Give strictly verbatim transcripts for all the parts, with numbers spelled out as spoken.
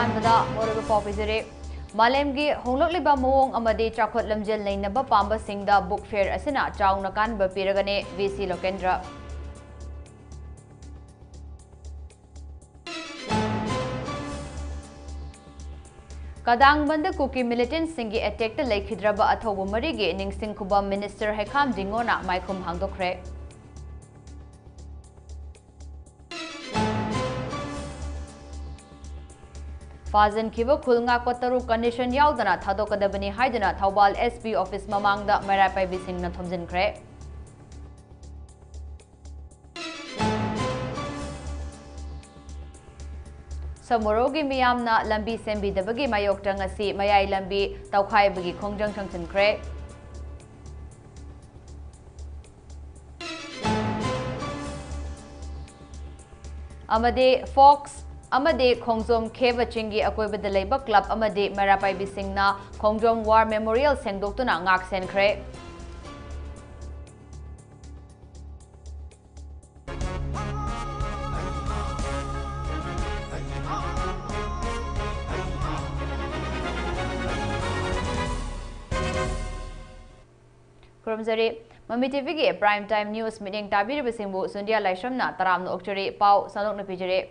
ꯑꯍꯥꯟꯕꯗ ꯃꯔꯨꯑꯣꯏꯕ ꯄꯥꯎ ꯄꯤꯖꯔꯤ꯫ ꯃꯥꯂꯦꯝꯒꯤ ꯍꯣꯡꯂꯛꯂꯤꯕ ꯃꯑꯣꯡ ꯑꯃꯗꯤ ꯆꯥꯎꯈꯠ ꯂꯝꯖꯦꯜ ꯅꯩꯅꯕ ꯄꯥꯝꯕꯁꯤꯡꯗ book fair ꯑꯁꯤꯅ ꯆꯥꯎꯅ ꯀꯥꯟꯅꯕ ꯄꯤꯔꯒꯅꯤ, V C ꯂꯣꯀꯦꯟꯗ꯭ꯔ꯫ ꯀꯗꯥꯡꯕꯟꯗ ꯀꯨꯀꯤ militantꯁꯤꯡꯒꯤ attackꯇ ꯂꯩꯈꯤꯗ꯭ꯔꯕ ꯑꯊꯧꯕ ꯃꯔꯤꯒꯤ ꯅꯤꯡꯁꯤꯡ ꯈꯨꯕꯝ Minister ꯍꯩꯈꯥꯝ ꯗꯤꯡꯉꯣꯅ ꯃꯥꯏꯈꯨꯝ ꯍꯥꯡꯗꯣꯛꯈ꯭ꯔꯦ꯫ ꯐꯥꯖꯤꯟꯈꯤꯕ ꯈꯨꯜ ꯉꯥꯛꯄ ꯇꯔꯨꯛ condition ꯌꯥꯎꯗꯅ ꯊꯥꯗꯣꯛꯀꯗꯕꯅꯤ ꯍꯥꯏꯗꯨꯅ ꯊꯧꯕꯥꯜ S P office ꯃꯃꯥꯡꯗ ꯃꯩꯔꯥ ꯄꯥꯏꯕꯤꯁꯤꯡꯅ ꯊꯣꯝꯖꯤꯟꯈ꯭ꯔꯦ꯫ ꯁꯃꯨꯔꯧꯒꯤ ꯃꯤꯌꯥꯝꯅ ꯂꯝꯕꯤ ꯁꯦꯝꯕꯤꯗꯕꯒꯤ ꯃꯥꯌꯣꯛꯇ ꯉꯁꯤ ꯃꯌꯥꯏ ꯂꯝꯕꯤ ꯇꯧꯈꯥꯏꯕꯒꯤ ꯈꯣꯡꯖꯪ ꯊꯥꯡꯖꯤꯟꯈ꯭ꯔꯦ꯫ ꯑꯃꯗꯤ folk ꯑꯃꯗꯤ ꯈꯣꯡꯖꯣꯝ ꯈꯦꯕ ꯆꯤꯡꯒꯤ ꯑꯀꯣꯏꯕꯗ ꯂꯩꯕ club ꯑꯃꯗꯤ ꯃꯩꯔꯥ ꯄꯥꯏꯕꯤꯁꯤꯡꯅ ꯈꯣꯡꯖꯣꯝ War Memorial ꯁꯦꯡꯗꯣꯛꯇꯨꯅ ꯉꯥꯛ ꯁꯦꯟꯈ꯭ꯔꯦ꯫ ꯈꯨꯔꯨꯝꯖꯔꯤ꯫ ꯃꯃꯤ TVꯒꯤ Prime Time News ꯃꯤꯠꯌꯦꯡ ꯇꯥꯕꯤꯔꯤꯕꯁꯤꯡꯕꯨ ꯁꯨꯟꯗꯤꯌꯥ ꯂꯥꯏꯁ꯭ꯔꯝꯅ ꯇꯔꯥꯝꯅ ꯑꯣꯛꯆꯔꯤ꯫ ꯄꯥꯎ ꯁꯟꯗꯣꯛꯅ ꯄꯤꯖꯔꯤ꯫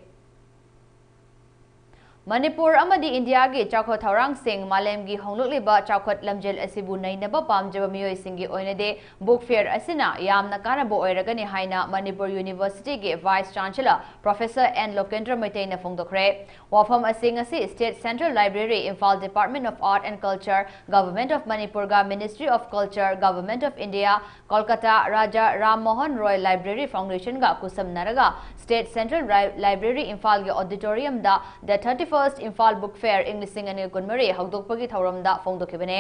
ꯃꯅꯤꯄꯨꯔ ꯑꯃꯗꯤ ꯏꯟꯗꯤꯌꯥꯒꯤ ꯆꯥꯎꯈꯠ ꯊꯧꯔꯥꯡꯁꯤꯡ, ꯃꯥꯂꯦꯝꯒꯤ ꯍꯣꯡꯂꯛꯂꯤꯕ ꯆꯥꯎꯈꯠ ꯂꯝꯖꯦꯜ ꯑꯁꯤꯕꯨ ꯅꯩꯅꯕ ꯄꯥꯝꯖꯕ ꯃꯤꯑꯣꯏꯁꯤꯡꯒꯤ ꯑꯣꯏꯅꯗꯤ book fair ꯑꯁꯤꯅ ꯌꯥꯝꯅ ꯀꯥꯟꯅꯕ ꯑꯣꯏꯔꯒꯅꯤ ꯍꯥꯏꯅ Manipur Universityꯒꯤ Vice Chancellor Professor N ꯂꯣꯀꯦꯟꯗ꯭ꯔ ꯃꯩꯇꯩꯅ ꯐꯣꯡꯗꯣꯛꯈ꯭ꯔꯦ꯫ ꯋꯥꯐꯝ ꯑꯁꯤ ꯉꯁꯤ State Central Library, Imphal Department of Art and Culture, Government of ꯃꯅꯤꯄꯨꯔꯒ Ministry of Culture, Government of India, Kolkata, Raja Ram Mohan Roy Library Foundationꯒ ꯈꯨꯠꯁꯝꯅꯔꯒ State Central Ri-, Library ꯏꯝꯐꯥꯜꯒꯤ auditoriumꯗ the thirty-first Imphal Book Fair ꯏꯪ ꯂꯤꯁꯤꯡ ꯑꯅꯤ ꯀꯨꯟꯃꯔꯤ ꯍꯧꯗꯣꯛꯄꯒꯤ ꯊꯧꯔꯝꯗ ꯐꯣꯡꯗꯣꯛꯈꯤꯕꯅꯤ꯫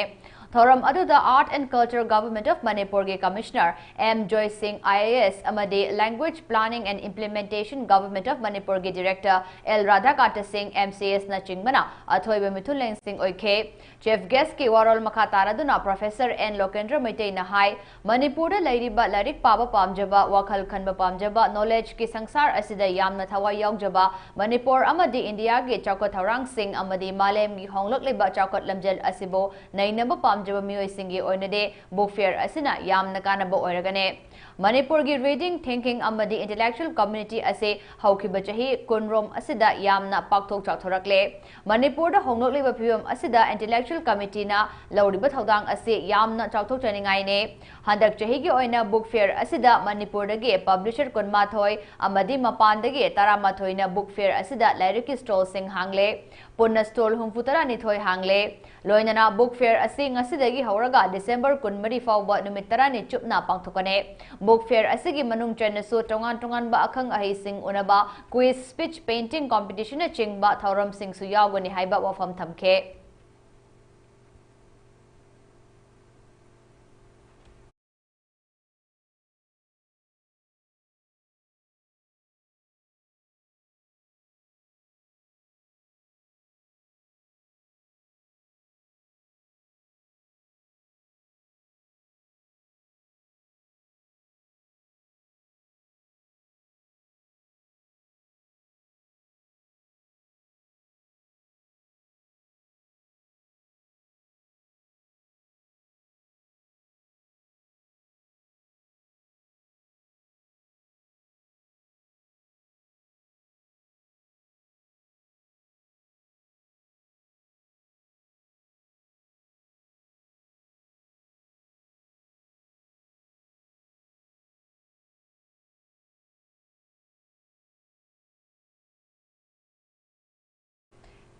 ꯊꯧꯔꯝ ꯑꯗꯨꯗ Art and Culture Government of Manipur ꯒꯤ Commissioner M Joy Singh I A S ꯑꯃꯗꯤ Language Planning and Implementation Government of Manipur ꯒꯤ Director L Radhakanta Singh M C S ꯅꯆꯤꯡꯕꯅ ꯑꯊꯣꯏꯕ ꯃꯤꯊꯨꯡꯂꯦꯟꯁꯤꯡ ꯑꯣꯏꯈꯤ꯫ Chief Guest ꯀꯤ ꯋꯥꯔꯣꯜ ꯃꯈꯥ ꯇꯥꯔꯗꯨꯅ Professor N ꯂꯣꯀꯦꯟꯗ꯭ꯔ ꯃꯩꯇꯩꯅ ꯍꯥꯏ, ꯃꯅꯤꯄꯨꯔꯗ ꯂꯩꯔꯤꯕ ꯂꯥꯏꯔꯤꯛ ꯄꯥꯕ ꯄꯥꯝꯖꯕ, ꯋꯥꯈꯜ ꯈꯟꯕ ꯄꯥꯝꯖꯕ, knowledge ꯀꯤ ꯁꯪꯁꯥꯔ ꯑꯁꯤꯗ ꯌꯥꯝꯅ ꯊꯋꯥꯏ ꯌꯥꯎꯖꯕ, ꯃꯅꯤꯄꯨꯔ ꯑꯃꯗꯤ ꯏꯟꯗꯤꯌꯥꯒꯤ ꯆꯥꯎꯈꯠ ꯊꯧꯔꯥꯡꯁꯤꯡ ꯑꯃꯗꯤ ꯃꯥꯂꯦꯝꯒꯤ ꯍꯣꯡꯂꯛꯂꯤꯕ ꯆꯥꯎꯈꯠ ꯂꯝꯖꯦꯜ ꯑꯁꯤꯕꯨ ꯅꯩꯅꯕ ꯄꯥꯝꯖꯕ ꯃꯤꯑꯣꯏꯁꯤꯡꯒꯤ ꯑꯣꯏꯅꯗꯤ book fair ꯑꯁꯤꯅ ꯌꯥꯝꯅ ꯀꯥꯟꯅꯕ ꯑꯣꯏꯔꯒꯅꯤ꯫ ꯃꯅꯤꯄꯨꯔꯒꯤ reading, thinking ꯑꯃꯗꯤ intellectual community ꯑꯁꯤ ꯍꯧꯈꯤꯕ ꯆꯍꯤ ꯀꯨꯟꯔꯣꯝ ꯑꯁꯤꯗ ꯌꯥꯝꯅ ꯄꯥꯛꯊꯣꯛ ꯆꯥꯎꯊꯣꯔꯛꯂꯦ꯫ ꯃꯅꯤꯄꯨꯔꯗ ꯍꯣꯡꯂꯛꯂꯤꯕ ꯐꯤꯕꯝ ꯑꯁꯤꯗ intellectual community ꯅ ꯂꯧꯔꯤꯕ ꯊꯧꯗꯥꯡ ꯑꯁꯤ ꯌꯥꯝꯅ ꯆꯥꯎꯊꯣꯛꯆꯅꯤꯡꯉꯥꯏꯅꯤ꯫ ꯍꯟꯗꯛ ꯆꯍꯤꯒꯤ ꯑꯣꯏꯅ book fair ꯑꯁꯤꯗ ꯃꯅꯤꯄꯨꯔꯗꯒꯤ publisher ꯀꯨꯟꯃꯥꯊꯣꯏ ꯑꯃꯗꯤ ꯃꯄꯥꯟꯗꯒꯤ ꯇꯔꯥꯃꯥꯊꯣꯏꯅ book fair ꯑꯁꯤꯗ ꯂꯥꯏꯔꯤꯛꯀꯤ stall ꯁꯤꯡ ꯍꯥꯡꯂꯦ꯫ ꯄꯨꯟꯅ stall ꯍꯨꯝꯐꯨ ꯇꯔꯥꯅꯤꯊꯣꯏ ꯍꯥꯡꯂꯦ꯫ ꯂꯣꯏꯅꯅ book fair ꯑꯁꯤ ꯉꯁꯤꯗꯒꯤ ꯍꯧꯔꯒ December ꯀꯨꯟꯃꯔꯤ ꯐꯥꯎꯕ ꯅꯨꯃꯤꯠ ꯇꯔꯥꯅꯤ ꯆꯨꯞꯅ ꯄꯥꯡꯊꯣꯛꯀꯅꯤ꯫ Book fair ꯑꯁꯤꯒꯤ ꯃꯅꯨꯡ ꯆꯟꯅꯁꯨ ꯇꯣꯉꯥꯟ ꯇꯣꯉꯥꯟꯕ ꯑꯈꯪ ꯑꯍꯩꯁꯤꯡ ꯎꯅꯕ, quiz, speech, painting competition ꯅꯆꯤꯡꯕ ꯊꯧꯔꯝꯁꯤꯡꯁꯨ ꯌꯥꯎꯒꯅꯤ ꯍꯥꯏꯕ ꯋꯥꯐꯝ ꯊꯝꯈꯤ꯫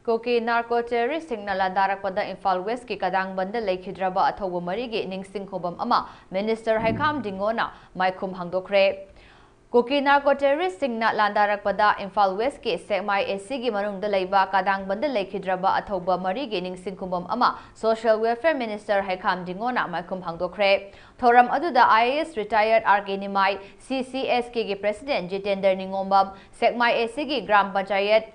ꯀꯨꯀꯤ narco terrorist ꯁꯤꯡꯅ ꯂꯥꯟꯗꯥꯔꯛꯄꯗ ꯏꯝꯐꯥꯜ West ꯀꯤ ꯀꯗꯥꯡꯕꯟꯗ ꯂꯩꯈꯤꯗ꯭ꯔꯕ ꯑꯊꯧꯕ ꯃꯔꯤꯒꯤ ꯅꯤꯡꯁꯤꯡ ꯈꯨꯕꯝ ꯑꯃ Minister ꯍꯩꯈꯥꯝ ꯗꯤꯡꯒꯣꯅ ꯃꯥꯏꯈꯨꯝ ꯍꯥꯡꯗꯣꯛꯈ꯭ꯔꯦ꯫ ꯀꯨꯀꯤ ꯅꯥꯔꯀꯣ ꯇꯦꯔꯣꯔꯤꯁꯁꯤꯡꯅ ꯂꯥꯟꯗꯥꯔꯛꯄꯗ ꯏꯝꯐꯥꯜ ꯋꯦꯁꯀꯤ ꯁꯦꯛꯃꯥꯏ ꯑꯦꯁꯤꯒꯤ ꯃꯅꯨꯡꯗ ꯂꯩꯕ ꯀꯥꯗꯥꯡꯕꯟꯗ ꯂꯩꯈꯤꯗ꯭ꯔꯕ ꯑꯊꯧꯕ ꯃꯔꯤꯒꯤ ꯅꯤꯡꯁꯤꯡ ꯈꯨꯕꯝ ꯑꯃ ꯁꯣꯁꯤꯌꯦꯜ ꯋꯦꯜꯐꯤꯌꯔ ꯃꯤꯅꯤꯁꯇꯔ ꯍꯩꯈꯥꯝ ꯗꯤꯡꯒꯣꯅ ꯃꯥꯏꯈꯨꯝ ꯍꯥꯡꯗꯣꯛꯈ꯭ꯔꯦ꯫ ꯊꯧꯔꯝ ꯑꯗꯨꯗ I A S ꯔꯤꯇꯥꯌꯔꯗ R K Nimai, C C S ꯀꯦꯒꯤ ꯄ꯭ꯔꯦꯁꯤꯗꯦꯟꯠ ꯖꯤꯇꯦꯟꯗꯔ ꯅꯤꯉꯣꯝꯕꯝ, ꯁꯦꯛꯃꯥꯏ ꯑꯦꯁꯤꯒꯤ ꯒ꯭ꯔꯥꯝ ꯄꯟꯆꯥꯌꯠ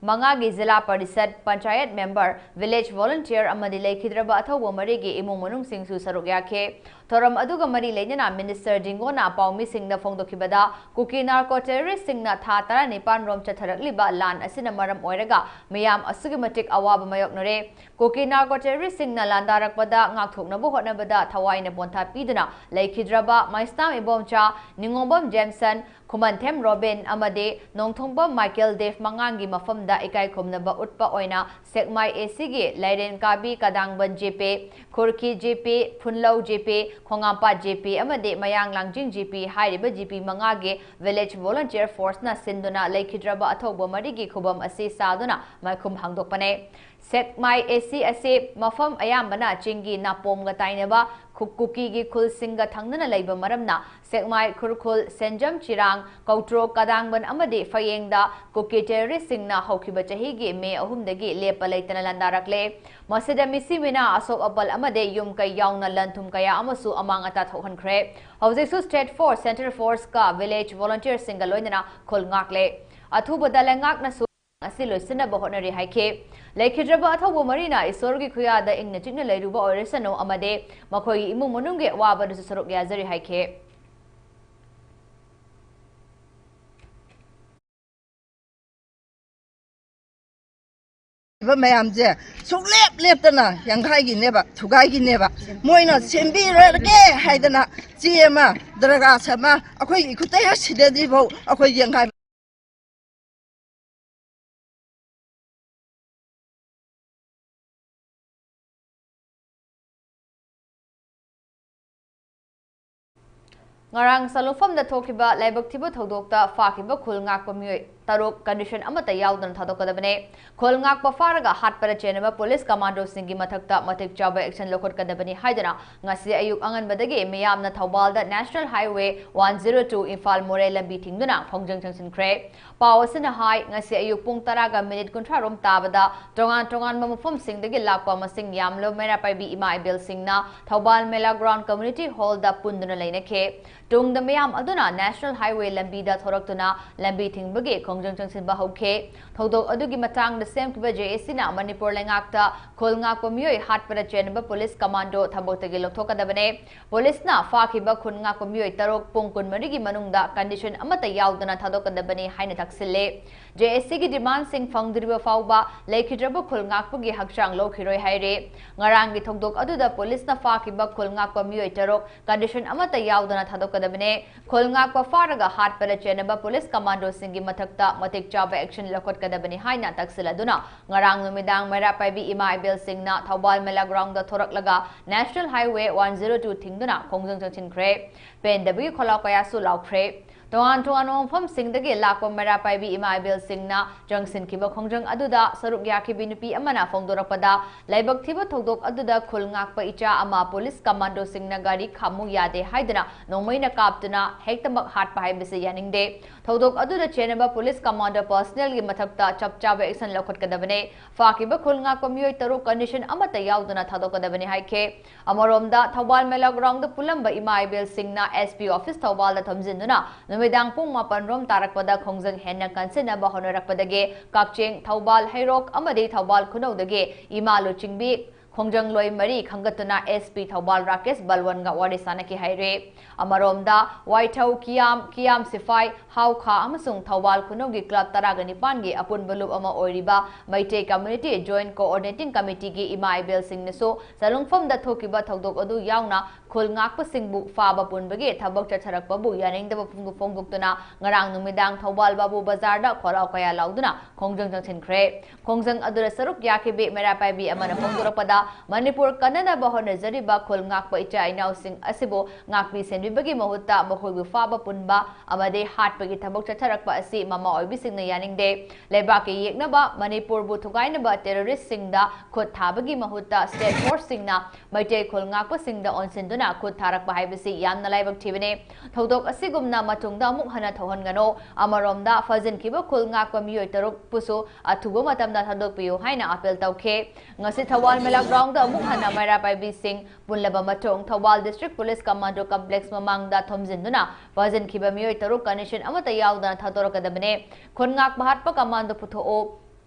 ꯃꯉꯥꯒꯤ zila parishad, panchayat member, village volunteer ꯑꯃꯗꯤ ꯂꯩꯈꯤꯗ꯭ꯔꯕ ꯑꯊꯧꯕ ꯃꯔꯤꯒꯤ ꯏꯃꯨꯡ ꯃꯅꯨꯡꯁꯤꯡꯁꯨ ꯁꯔꯨꯛ ꯌꯥꯈꯤ꯫ ꯊꯧꯔꯝ ꯑꯗꯨꯒ ꯃꯔꯤ ꯂꯩꯅꯅ ꯃꯤꯅꯤꯁꯇꯔ ꯗꯤꯡꯒꯣꯅ ꯄꯥꯎꯃꯤꯁꯤꯡꯗ ꯐꯣꯡꯗꯣꯛꯈꯤꯕꯗ, ꯀꯨꯀꯤ ꯅꯥꯔꯀꯣ ꯇꯦꯔꯣꯔꯤꯁꯁꯤꯡꯅ ꯊꯥ ꯇꯔꯥꯅꯤꯄꯥꯟ ꯔꯣꯝ ꯆꯠꯊꯔꯛꯂꯤꯕ ꯂꯥꯟ ꯑꯁꯤꯅ ꯃꯔꯝ ꯑꯣꯏꯔꯒ ꯃꯤꯌꯥꯝ ꯑꯁꯨꯛꯀꯤ ꯃꯇꯤꯛ ꯑꯋꯥꯕ ꯃꯥꯌꯣꯛꯅꯔꯦ꯫ ꯀꯨꯀꯤ ꯅꯥꯔꯀꯣ ꯇꯦꯔꯣꯔꯤꯁꯁꯤꯡꯅ ꯂꯥꯟꯗꯥꯔꯛꯄꯗ ꯉꯥꯛꯊꯣꯛꯅꯕ ꯍꯣꯠꯅꯕꯗ ꯊꯋꯥꯏꯅ ꯄꯣꯟꯊꯥ ꯄꯤꯗꯨꯅ ꯂꯩꯈꯤꯗ꯭ꯔꯕ ꯃꯩꯁꯅꯥꯝ ꯏꯕꯣꯝꯆꯥ, ꯅꯤꯉꯣꯝꯕꯝ ꯖꯦꯝꯁꯟ, ꯈꯨꯃꯟꯊꯦꯝ ꯔꯣꯕꯤꯟ ꯑꯃꯗꯤ ꯅꯣꯡꯊꯣꯡꯕꯝ ꯃꯥꯏꯀꯦꯜ ꯗꯦꯕ ꯃꯉꯥꯡꯒꯤ ꯃꯐꯝꯗ ꯏꯀꯥꯏ ꯈꯨꯝꯅꯕ ꯎꯠꯄ ꯑꯣꯏꯅ ꯁꯦꯛꯃꯥꯏ ꯑꯦꯁꯤꯒꯤ ꯂꯥꯏꯔꯦꯟ ꯀꯥꯕꯤ ꯀꯗꯥꯡꯕꯟ ꯖꯦꯄꯦ, ꯈꯨꯔꯈꯤ ꯖꯦꯄꯦ, ꯐꯨꯟꯂꯧ ꯖꯦꯄꯦ, ꯈꯣꯡꯉꯥꯝꯄꯥꯠ ꯖꯦꯄꯦ ꯑꯃꯗꯤ ꯃꯌꯥꯡ ꯂꯥꯡꯖꯤꯡ ꯖꯦꯄꯦ ꯍꯥꯏꯔꯤꯕ ꯖꯦꯄꯦ ꯃꯉꯥꯒꯤ ꯚꯤꯂꯦꯖ ꯚꯣꯂꯨꯟꯇꯤꯌꯔ ꯐꯣꯔꯁꯅ ꯁꯤꯟꯗꯨꯅ ꯂꯩꯈꯤꯗ꯭ꯔꯕ ꯑꯊꯧꯕ ꯃꯔꯤꯒꯤ ꯈꯨꯕꯝ ꯑꯁꯤ ꯁꯥꯗꯨꯅ ꯃꯥꯏꯈꯨꯝ ꯍꯥꯡꯗꯣꯛꯄꯅꯦ꯫ ꯁꯦꯛꯃꯥꯏ ꯑꯦꯁꯤ ꯑꯁꯤ ꯃꯐꯝ ꯑꯌꯥꯝꯕꯅ ꯆꯤꯡꯒꯤ ꯅꯥꯄꯣꯝꯒ ꯇꯥꯏꯅꯕ ꯈꯨ-, ꯀꯨꯀꯤꯒꯤ ꯈꯨꯜꯁꯤꯡꯒ ꯊꯪꯅꯅ ꯂꯩꯕ ꯃꯔꯝꯅ ꯁꯦꯛꯃꯥꯏ, ꯈꯨꯔꯈꯨꯜ, ꯁꯦꯟꯖꯝ, ꯆꯤꯔꯥꯡ, ꯀꯧꯇ꯭ꯔꯣꯛ, ꯀꯗꯥꯡꯕꯟ ꯑꯃꯗꯤ ꯐꯌꯦꯡꯗ ꯀꯨꯀꯤ ꯇꯦꯔꯣꯔꯤꯁꯁꯤꯡꯅ ꯍꯧꯈꯤꯕ ꯆꯍꯤꯒꯤ ꯃꯦ ꯑꯍꯨꯝꯗꯒꯤ ꯂꯦꯞꯄ ꯂꯩꯇꯅ ꯂꯥꯟꯗꯥꯔꯛꯂꯦ꯫ ꯃꯁꯤꯗ ꯃꯤꯁꯤ ꯃꯤꯅꯥ, ꯑꯁꯣꯛ ꯑꯄꯜ ꯑꯃꯗꯤ ꯌꯨꯝ ꯀꯩ ꯌꯥꯎꯅ ꯂꯟ ꯊꯨꯝ ꯀꯌꯥ ꯑꯃꯁꯨ ꯑꯃꯥꯡ ꯑꯇꯥ ꯊꯣꯛꯍꯟꯈ꯭ꯔꯦ꯫ ꯍꯧꯖꯤꯛꯁꯨ ꯁ꯭ꯇꯦꯠ ꯐꯣꯔꯁ, ꯁꯦꯟꯇ꯭ꯔꯦꯜ ꯐꯣꯔꯁꯀ ꯚꯤꯂꯦꯖ ꯚꯣꯂꯨꯟꯇꯤꯌꯔꯁꯤꯡꯒ ꯂꯣꯏꯅꯅ ꯈꯨꯜ ꯉꯥꯛꯂꯦ꯫ ꯑꯊꯨꯕꯗ ꯂꯩꯉꯥꯛꯅꯁꯨ ꯑꯁꯤ ꯂꯣꯏꯁꯤꯟꯅꯕ ꯍꯣꯠꯅꯔꯤ ꯍꯥꯏꯈꯤ꯫ ꯂꯩꯈꯤꯗ꯭ꯔꯕ ꯑꯊꯧꯕ ꯃꯔꯤꯅ ꯏꯁꯣꯔꯒꯤ ꯈꯨꯌꯥꯗ ꯏꯪꯅ ꯆꯤꯛꯅ ꯂꯩꯔꯨꯕ ꯑꯣꯏꯔꯁꯅꯨ ꯑꯃꯗꯤ ꯃꯈꯣꯏꯒꯤ ꯏꯃꯨꯡ ꯃꯅꯨꯡꯒꯤ ꯑꯋꯥꯕꯗꯁꯨ ꯁꯔꯨꯛ ꯌꯥꯖꯔꯤ ꯍꯥꯏꯈꯤ꯫ ꯃꯌꯥꯝꯁꯦ ꯁꯨꯡꯂꯦꯞ ꯂꯦꯞꯇꯅ ꯌꯥꯡꯈꯥꯏꯒꯤꯅꯦꯕ, ꯊꯨꯒꯥꯏꯒꯤꯅꯦꯕ꯫ ꯃꯣꯏꯅ ꯁꯦꯝꯕꯤꯔꯒꯦ ꯍꯥꯏꯗꯅ ꯆꯦ ꯑꯃ, ꯗꯔꯈꯥꯁ ꯑꯃ ꯑꯩꯈꯣꯏꯒꯤ ꯏꯈꯨꯠꯇ ꯍꯦꯛ ꯁꯤꯗꯗ꯭ꯔꯤꯐꯥꯎ ꯑꯩꯈꯣꯏ ꯌꯥꯡꯈꯥꯏ ꯉꯔꯥꯡ ꯁꯂꯨꯡꯐꯝꯗ ꯊꯣꯛꯈꯤꯕ ꯂꯥꯏꯕꯛ ꯊꯤꯕ ꯊꯧꯗꯣꯛꯇ ꯐꯥꯈꯤꯕ ꯈꯨꯜ ꯉꯥꯛꯄ ꯃꯤꯑꯣꯏ ꯇꯔꯨꯛ ꯀꯟꯗꯤꯁꯟ ꯑꯃꯠꯇ ꯌꯥꯎꯗꯅ ꯊꯥꯗꯣꯛꯀꯗꯕꯅꯤ꯫ ꯈꯨꯜ ꯉꯥꯛꯄ ꯐꯥꯔꯒ ꯍꯥꯠꯄꯗ ꯆꯦꯟꯅꯕ ꯄꯨꯂꯤꯁ ꯀꯃꯥꯟꯗꯣꯁꯤꯡꯒꯤ ꯃꯊꯛꯇ ꯃꯇꯤꯛ ꯆꯥꯕ ꯑꯦꯛꯁꯟ ꯂꯧꯈꯠꯀꯗꯕꯅꯤ ꯍꯥꯏꯗꯨꯅ ꯉꯁꯤ ꯑꯌꯨꯛ ꯑꯉꯟꯕꯗꯒꯤ ꯃꯤꯌꯥꯝꯅ ꯊꯧꯕꯥꯜꯗ National Highway one zero two Imphal ꯃꯣꯔꯦ ꯂꯝꯕꯤ ꯊꯤꯡꯗꯨꯅ ꯈꯣꯡꯖꯪ ꯆꯪꯁꯤꯟꯈ꯭ꯔꯦ꯫ ꯄꯥꯎ ꯑꯁꯤꯅ ꯍꯥꯏ, ꯉꯁꯤ ꯑꯌꯨꯛ ꯄꯨꯡ ꯇꯔꯥꯒ ꯃꯤꯅꯤꯠ ꯀꯨꯟꯊ꯭ꯔꯥ ꯔꯣꯝ ꯇꯥꯕꯗ ꯇꯣꯉꯥꯟ ꯇꯣꯉꯥꯟꯕ ꯃꯐꯝꯁꯤꯡꯗꯒꯤ ꯂꯥꯛꯄ ꯃꯁꯤꯡ ꯌꯥꯝꯂꯕ ꯃꯩꯔꯥ ꯄꯥꯏꯕꯤ ꯏꯃꯥ ꯏꯕꯦꯜꯁꯤꯡꯅ ꯊꯧꯕꯥꯜ ꯃꯦꯂꯥ ꯒ꯭ꯔꯥꯎꯟ ꯀꯝꯃ꯭ꯌꯨꯅꯤꯇꯤ ꯍꯣꯜꯗ ꯄꯨꯟꯗꯨꯅ ꯂꯩꯅꯈꯤ꯫ ꯇꯨꯡꯗ ꯃꯤꯌꯥꯝ ꯑꯗꯨꯅ National Highway ꯂꯝꯕꯤꯗ ꯊꯣꯔꯛꯇꯨꯅ ꯂꯝꯕꯤ ꯊꯤꯡꯕꯒꯤ ꯈꯣꯡꯖꯪ ꯆꯪꯁꯤꯟꯕ ꯍꯧꯈꯤ꯫ ꯊꯧꯗꯣꯛ ꯑꯗꯨꯒꯤ ꯃꯇꯥꯡꯗ ꯁꯦꯝꯈꯤꯕ JACꯅ ꯃꯅꯤꯄꯨꯔ ꯂꯩꯉꯥꯛꯇ ꯈꯨꯜ ꯉꯥꯛꯄ ꯃꯤꯑꯣꯏ ꯍꯥꯠꯄꯗ ꯆꯦꯟꯅꯕ ꯄꯨꯂꯤꯁ ꯀꯃꯥꯟꯗꯣ ꯊꯕꯛꯇꯒꯤ ꯂꯧꯊꯣꯛꯀꯗꯕꯅꯤ꯫ ꯄꯨꯂꯤꯁꯅ ꯐꯥꯈꯤꯕ ꯈꯨꯜ ꯉꯥꯛꯄ ꯃꯤꯑꯣꯏ ꯇꯔꯨꯛ ꯄꯨꯡ ꯀꯨꯟꯃꯔꯤꯒꯤ ꯃꯅꯨꯡꯗ ꯀꯟꯗꯤꯁꯟ ꯑꯃꯠꯇ ꯌꯥꯎꯗꯅ ꯊꯥꯗꯣꯛꯀꯗꯕꯅꯤ ꯍꯥꯏꯅ ꯇꯛꯁꯤꯜꯂꯤ꯫ JACꯒꯤ ꯗꯤꯃꯥꯟꯁꯤꯡ ꯐꯪꯗ꯭ꯔꯤꯕ ꯐꯥꯎꯕ ꯂꯩꯈꯤꯗ꯭ꯔꯕ ꯈꯨꯜ ꯉꯥꯛꯄꯒꯤ ꯍꯛꯆꯥꯡ ꯂꯧꯈꯤꯔꯣꯏ ꯍꯥꯏꯔꯤ꯫ ꯉꯔꯥꯡꯒꯤ ꯊꯧꯗꯣꯛ ꯑꯗꯨꯗ ꯄꯨꯂꯤꯁꯅ ꯐꯥꯈꯤꯕ ꯈꯨꯜ ꯉꯥꯛꯄ ꯃꯤꯑꯣꯏ ꯇꯔꯨꯛ ꯀꯟꯗꯤꯁꯟ ꯑꯃꯠꯇ ꯌꯥꯎꯗꯅ ꯊꯥꯗꯣꯛꯀꯗꯕꯅꯤ꯫ ꯈꯨꯜ ꯉꯥꯛꯄ ꯐꯥꯔꯒ ꯍꯥꯠꯄꯗ ꯆꯦꯟꯅꯕ ꯄꯨꯂꯤꯁ ꯀꯃꯥꯟꯗꯣꯁꯤꯡꯒꯤ ꯃꯊꯛꯇ ꯃꯇꯤꯛ ꯆꯥꯕ ꯑꯦꯛꯁꯟ ꯂꯧꯈꯠꯀꯗꯕꯅꯤ ꯍꯥꯏꯅ ꯇꯛꯁꯤꯜꯂꯗꯨꯅ ꯉꯔꯥꯡ ꯅꯨꯃꯤꯗꯥꯡ ꯃꯩꯔꯥ ꯄꯥꯏꯕꯤ ꯏꯃꯥ ꯏꯕꯦꯜꯁꯤꯡꯅ ꯊꯧꯕꯥꯜ ꯃꯦꯂꯥ ꯒ꯭ꯔꯥꯎꯟꯗ ꯊꯣꯔꯛꯂꯒ National Highway one zero two ꯊꯤꯡꯗꯨꯅ ꯈꯣꯡꯖꯪ ꯆꯪꯁꯤꯟꯈ꯭ꯔꯦ꯫ ꯄꯦꯟꯗꯕꯒꯤ ꯈꯣꯜꯂꯥꯎ ꯀꯌꯥꯁꯨ ꯂꯥꯎꯈ꯭ꯔꯦ꯫ ꯇꯣꯉꯥꯟ ꯇꯣꯉꯥꯟꯕ ꯃꯐꯝꯁꯤꯡꯗꯒꯤ ꯂꯥꯛꯄ ꯃꯩꯔꯥ ꯄꯥꯏꯕꯤ ꯏꯃꯥ ꯏꯕꯦꯜꯁꯤꯡꯅ ꯆꯪꯁꯤꯟꯈꯤꯕ ꯈꯣꯡꯖꯪ ꯑꯗꯨꯗ ꯁꯔꯨꯛ ꯌꯥꯈꯤꯕꯤ ꯅꯨꯄꯤ ꯑꯃꯅ ꯐꯣꯡꯗꯣꯔꯛꯄꯗ, ꯂꯥꯏꯕꯛ ꯊꯤꯕ ꯊꯧꯗꯣꯛ ꯑꯗꯨꯗ ꯈꯨꯜ ꯉꯥꯛꯄ ꯏꯆꯥ ꯑꯃ ꯄꯨꯂꯤꯁ ꯀꯃꯥꯟꯗꯣꯁꯤꯡꯅ ꯒꯥꯔꯤ ꯈꯥꯝꯃꯨ ꯌꯥꯗꯦ ꯍꯥꯏꯗꯨꯅ ꯅꯣꯡꯃꯩꯅ ꯀꯥꯞꯇꯨꯅ ꯍꯦꯛꯇꯃꯛ ꯍꯥꯠꯄ ꯍꯥꯏꯕꯁꯤ ꯌꯥꯅꯤꯡꯗꯦ꯫ ꯊꯧꯗꯣꯛ ꯑꯗꯨꯗ ꯆꯦꯟꯅꯕ ꯄꯨꯂꯤꯁ ꯀꯃꯥꯟꯗꯣ ꯄꯔꯁꯅꯦꯜꯒꯤ ꯃꯊꯛꯇ ꯆꯞ ꯆꯥꯕ ꯑꯦꯛꯁꯟ ꯂꯧꯈꯠꯀꯗꯕꯅꯤ꯫ ꯐꯥꯈꯤꯕ ꯈꯨꯜ ꯉꯥꯛꯄ ꯃꯤꯑꯣꯏ ꯇꯔꯨꯛ ꯀꯟꯗꯤꯁꯟ ꯑꯃꯠꯇ ꯌꯥꯎꯗꯅ ꯊꯥꯗꯣꯛꯀꯗꯕꯅꯤ ꯍꯥꯏꯈꯤ꯫ ꯑꯃꯔꯣꯝꯗ, ꯊꯧꯕꯥꯜ ꯃꯦꯂꯥ ꯒ꯭ꯔꯥꯎꯟꯗ ꯄꯨꯜꯂꯝꯕ ꯏꯃꯥ ꯏꯕꯦꯜꯁꯤꯡꯅ SP office ꯊꯧꯕꯥꯜꯗ ꯊꯣꯝꯖꯤꯟꯗꯨꯅ ꯅꯨꯃꯤꯗꯥꯡ ꯄꯨꯡ ꯃꯥꯄꯟ ꯔꯣꯝ ꯇꯥꯔꯛꯄꯗ ꯈꯣꯡꯖꯪ ꯍꯦꯟꯅ ꯀꯟꯁꯤꯟꯅꯕ ꯍꯣꯠꯅꯔꯛꯄꯗꯒꯤ ꯀꯛꯆꯤꯡ, ꯊꯧꯕꯥꯜ, ꯍꯩꯔꯣꯛ ꯑꯃꯗꯤ ꯊꯧꯕꯥꯜ ꯈꯨꯅꯧꯗꯒꯤ ꯏꯃꯥ ꯂꯨꯆꯤꯡꯕꯤ ꯈꯣꯡꯖꯪꯂꯣꯏ ꯃꯔꯤ ꯈꯟꯒꯠꯇꯨꯅ SP ꯊꯧꯕꯥꯜ ꯔꯥꯀꯦꯁ ꯕꯜꯋꯟꯒ ꯋꯥꯔꯤ ꯁꯥꯅꯈꯤ ꯍꯥꯏꯔꯤ꯫ ꯑꯃꯔꯣꯝꯗ, ꯋꯥꯏꯊꯧ, ꯀꯤꯌꯥꯝ, ꯀꯤꯌꯥꯝ ꯁꯤꯐꯥꯏ, ꯍꯥꯎꯈꯥ ꯑꯃꯁꯨꯡ ꯊꯧꯕꯥꯜ ꯈꯨꯅꯧꯒꯤ ꯀ꯭ꯂꯕ ꯇꯔꯥꯒ ꯅꯤꯄꯥꯟꯒꯤ ꯑꯄꯨꯟꯕ ꯂꯨꯞ ꯑꯃ ꯑꯣꯏꯔꯤꯕ ꯃꯩꯇꯩ Community Joint Coordinating Committeeꯒꯤ ꯏꯃꯥ ꯏꯕꯦꯜꯁꯤꯡꯅꯁꯨ ꯆꯂꯨꯡꯐꯝꯗ ꯊꯣꯛꯈꯤꯕ ꯊꯧꯗꯣꯛ ꯑꯗꯨ ꯌꯥꯎꯅ ꯈꯨꯜ ꯉꯥꯛꯄꯁꯤꯡꯕꯨ ꯐꯥꯕ ꯄꯨꯟꯕꯒꯤ ꯊꯕꯛ ꯆꯠꯊꯔꯛꯄꯕꯨ ꯌꯥꯅꯤꯡꯗꯕ ꯐꯣꯡꯗꯣꯛ-, ꯐꯣꯡꯗꯣꯛꯇꯨꯅ ꯉꯔꯥꯡ ꯅꯨꯃꯤꯗꯥꯡ ꯊꯧꯕꯥꯜ ꯕꯥꯕꯨ ꯕꯖꯥꯔꯗ ꯈꯣꯜꯂꯥꯎ ꯀꯌꯥ ꯂꯥꯎꯗꯨꯅ ꯈꯣꯡꯖꯪ ꯆꯪꯁꯤꯟꯈ꯭ꯔꯦ꯫ ꯈꯣꯡꯖꯪ ꯑꯗꯨꯗ ꯁꯔꯨꯛ ꯌꯥꯈꯤꯕꯤ ꯃꯩꯔꯥ ꯄꯥꯏꯕꯤ ꯑꯃꯅ ꯐꯣꯡꯗꯣꯔꯛꯄꯗ, ꯃꯅꯤꯄꯨꯔ ꯀꯟꯅꯅꯕ ꯍꯣꯠꯅꯖꯔꯤꯕ ꯈꯨꯜ ꯉꯥꯛꯄ ꯏꯆꯥ ꯏꯅꯥꯎꯁꯤꯡ ꯑꯁꯤꯕꯨ ꯉꯥꯛꯄꯤ ꯁꯦꯟꯕꯤꯕꯒꯤ ꯃꯍꯨꯠꯇ ꯃꯈꯣꯏꯕꯨ ꯐꯥꯕ ꯄꯨꯟꯕ ꯑꯃꯗꯤ ꯍꯥꯠꯄꯒꯤ ꯊꯕꯛ ꯆꯠꯊꯔꯛꯄ ꯑꯁꯤ ꯃꯃꯥ ꯑꯣꯏꯕꯤꯁꯤꯡꯅ ꯌꯥꯅꯤꯡꯗꯦ꯫ ꯂꯩꯕꯥꯛꯀꯤ ꯌꯦꯛꯅꯕ ꯃꯅꯤꯄꯨꯔꯕꯨ ꯊꯨꯒꯥꯏꯅꯕ ꯇꯦꯔꯣꯔꯤꯁ꯭ꯠꯁꯤꯡꯗ ꯈꯨꯠ ꯊꯥꯕꯒꯤ ꯃꯍꯨꯠꯇ ꯁ꯭ꯇꯦꯠ ꯐꯣꯔꯁꯁꯤꯡꯅ ꯃꯩꯇꯩ ꯈꯨꯜ ꯉꯥꯛꯄꯁꯤꯡꯗ ꯑꯣꯟꯁꯤꯟꯗꯨꯅ ꯈꯨꯠ ꯊꯥꯔꯛꯄ ꯍꯥꯏꯕꯁꯤ ꯌꯥꯝꯅ ꯂꯥꯏꯕꯛ ꯊꯤꯕꯅꯤ꯫ ꯊꯧꯗꯣꯛ ꯑꯁꯤꯒꯨꯝꯅ ꯃꯇꯨꯡꯗ ꯑꯃꯨꯛ ꯍꯟꯅ ꯊꯣꯛꯍꯟꯒꯅꯨ꯫ ꯑꯃꯔꯣꯝꯗ, ꯐꯥꯖꯤꯟꯈꯤꯕ ꯈꯨꯜ ꯉꯥꯛꯄ ꯃꯤꯑꯣꯏ ꯇꯔꯨꯛꯄꯨꯁꯨ ꯑꯊꯨꯕ ꯃꯇꯝꯗ ꯊꯥꯗꯣꯛꯄꯤꯌꯨ ꯍꯥꯏꯅ ꯑꯥꯄꯤꯜ ꯇꯧꯈꯤ꯫ ꯉꯁꯤ ꯊꯧꯕꯥꯜ ꯃꯦꯂꯥ ꯒ꯭ꯔꯥꯎꯟꯗ ꯑꯃꯨꯛ ꯍꯟꯅ ꯃꯩꯔꯥ ꯄꯥꯏꯕꯤꯁꯤꯡ ꯄꯨꯜꯂꯕ ꯃꯇꯨꯡ, Thoubal district police commando complex ꯃꯃꯥꯡꯗ ꯊꯣꯝꯖꯤꯟꯗꯨꯅ ꯐꯥꯖꯤꯟꯈꯤꯕ ꯃꯤꯑꯣꯏ ꯇꯔꯨꯛ ꯀꯟꯗꯤꯁꯟ ꯑꯃꯠꯇ ꯌꯥꯎꯗꯅ ꯊꯥꯗꯣꯔꯛꯀꯗꯕꯅꯤ꯫ ꯈꯨꯟ ꯉꯥꯛꯄ ꯍꯥꯠꯄ ꯀꯃꯥꯟꯗꯣ ꯄꯨꯊꯣꯛꯎ꯫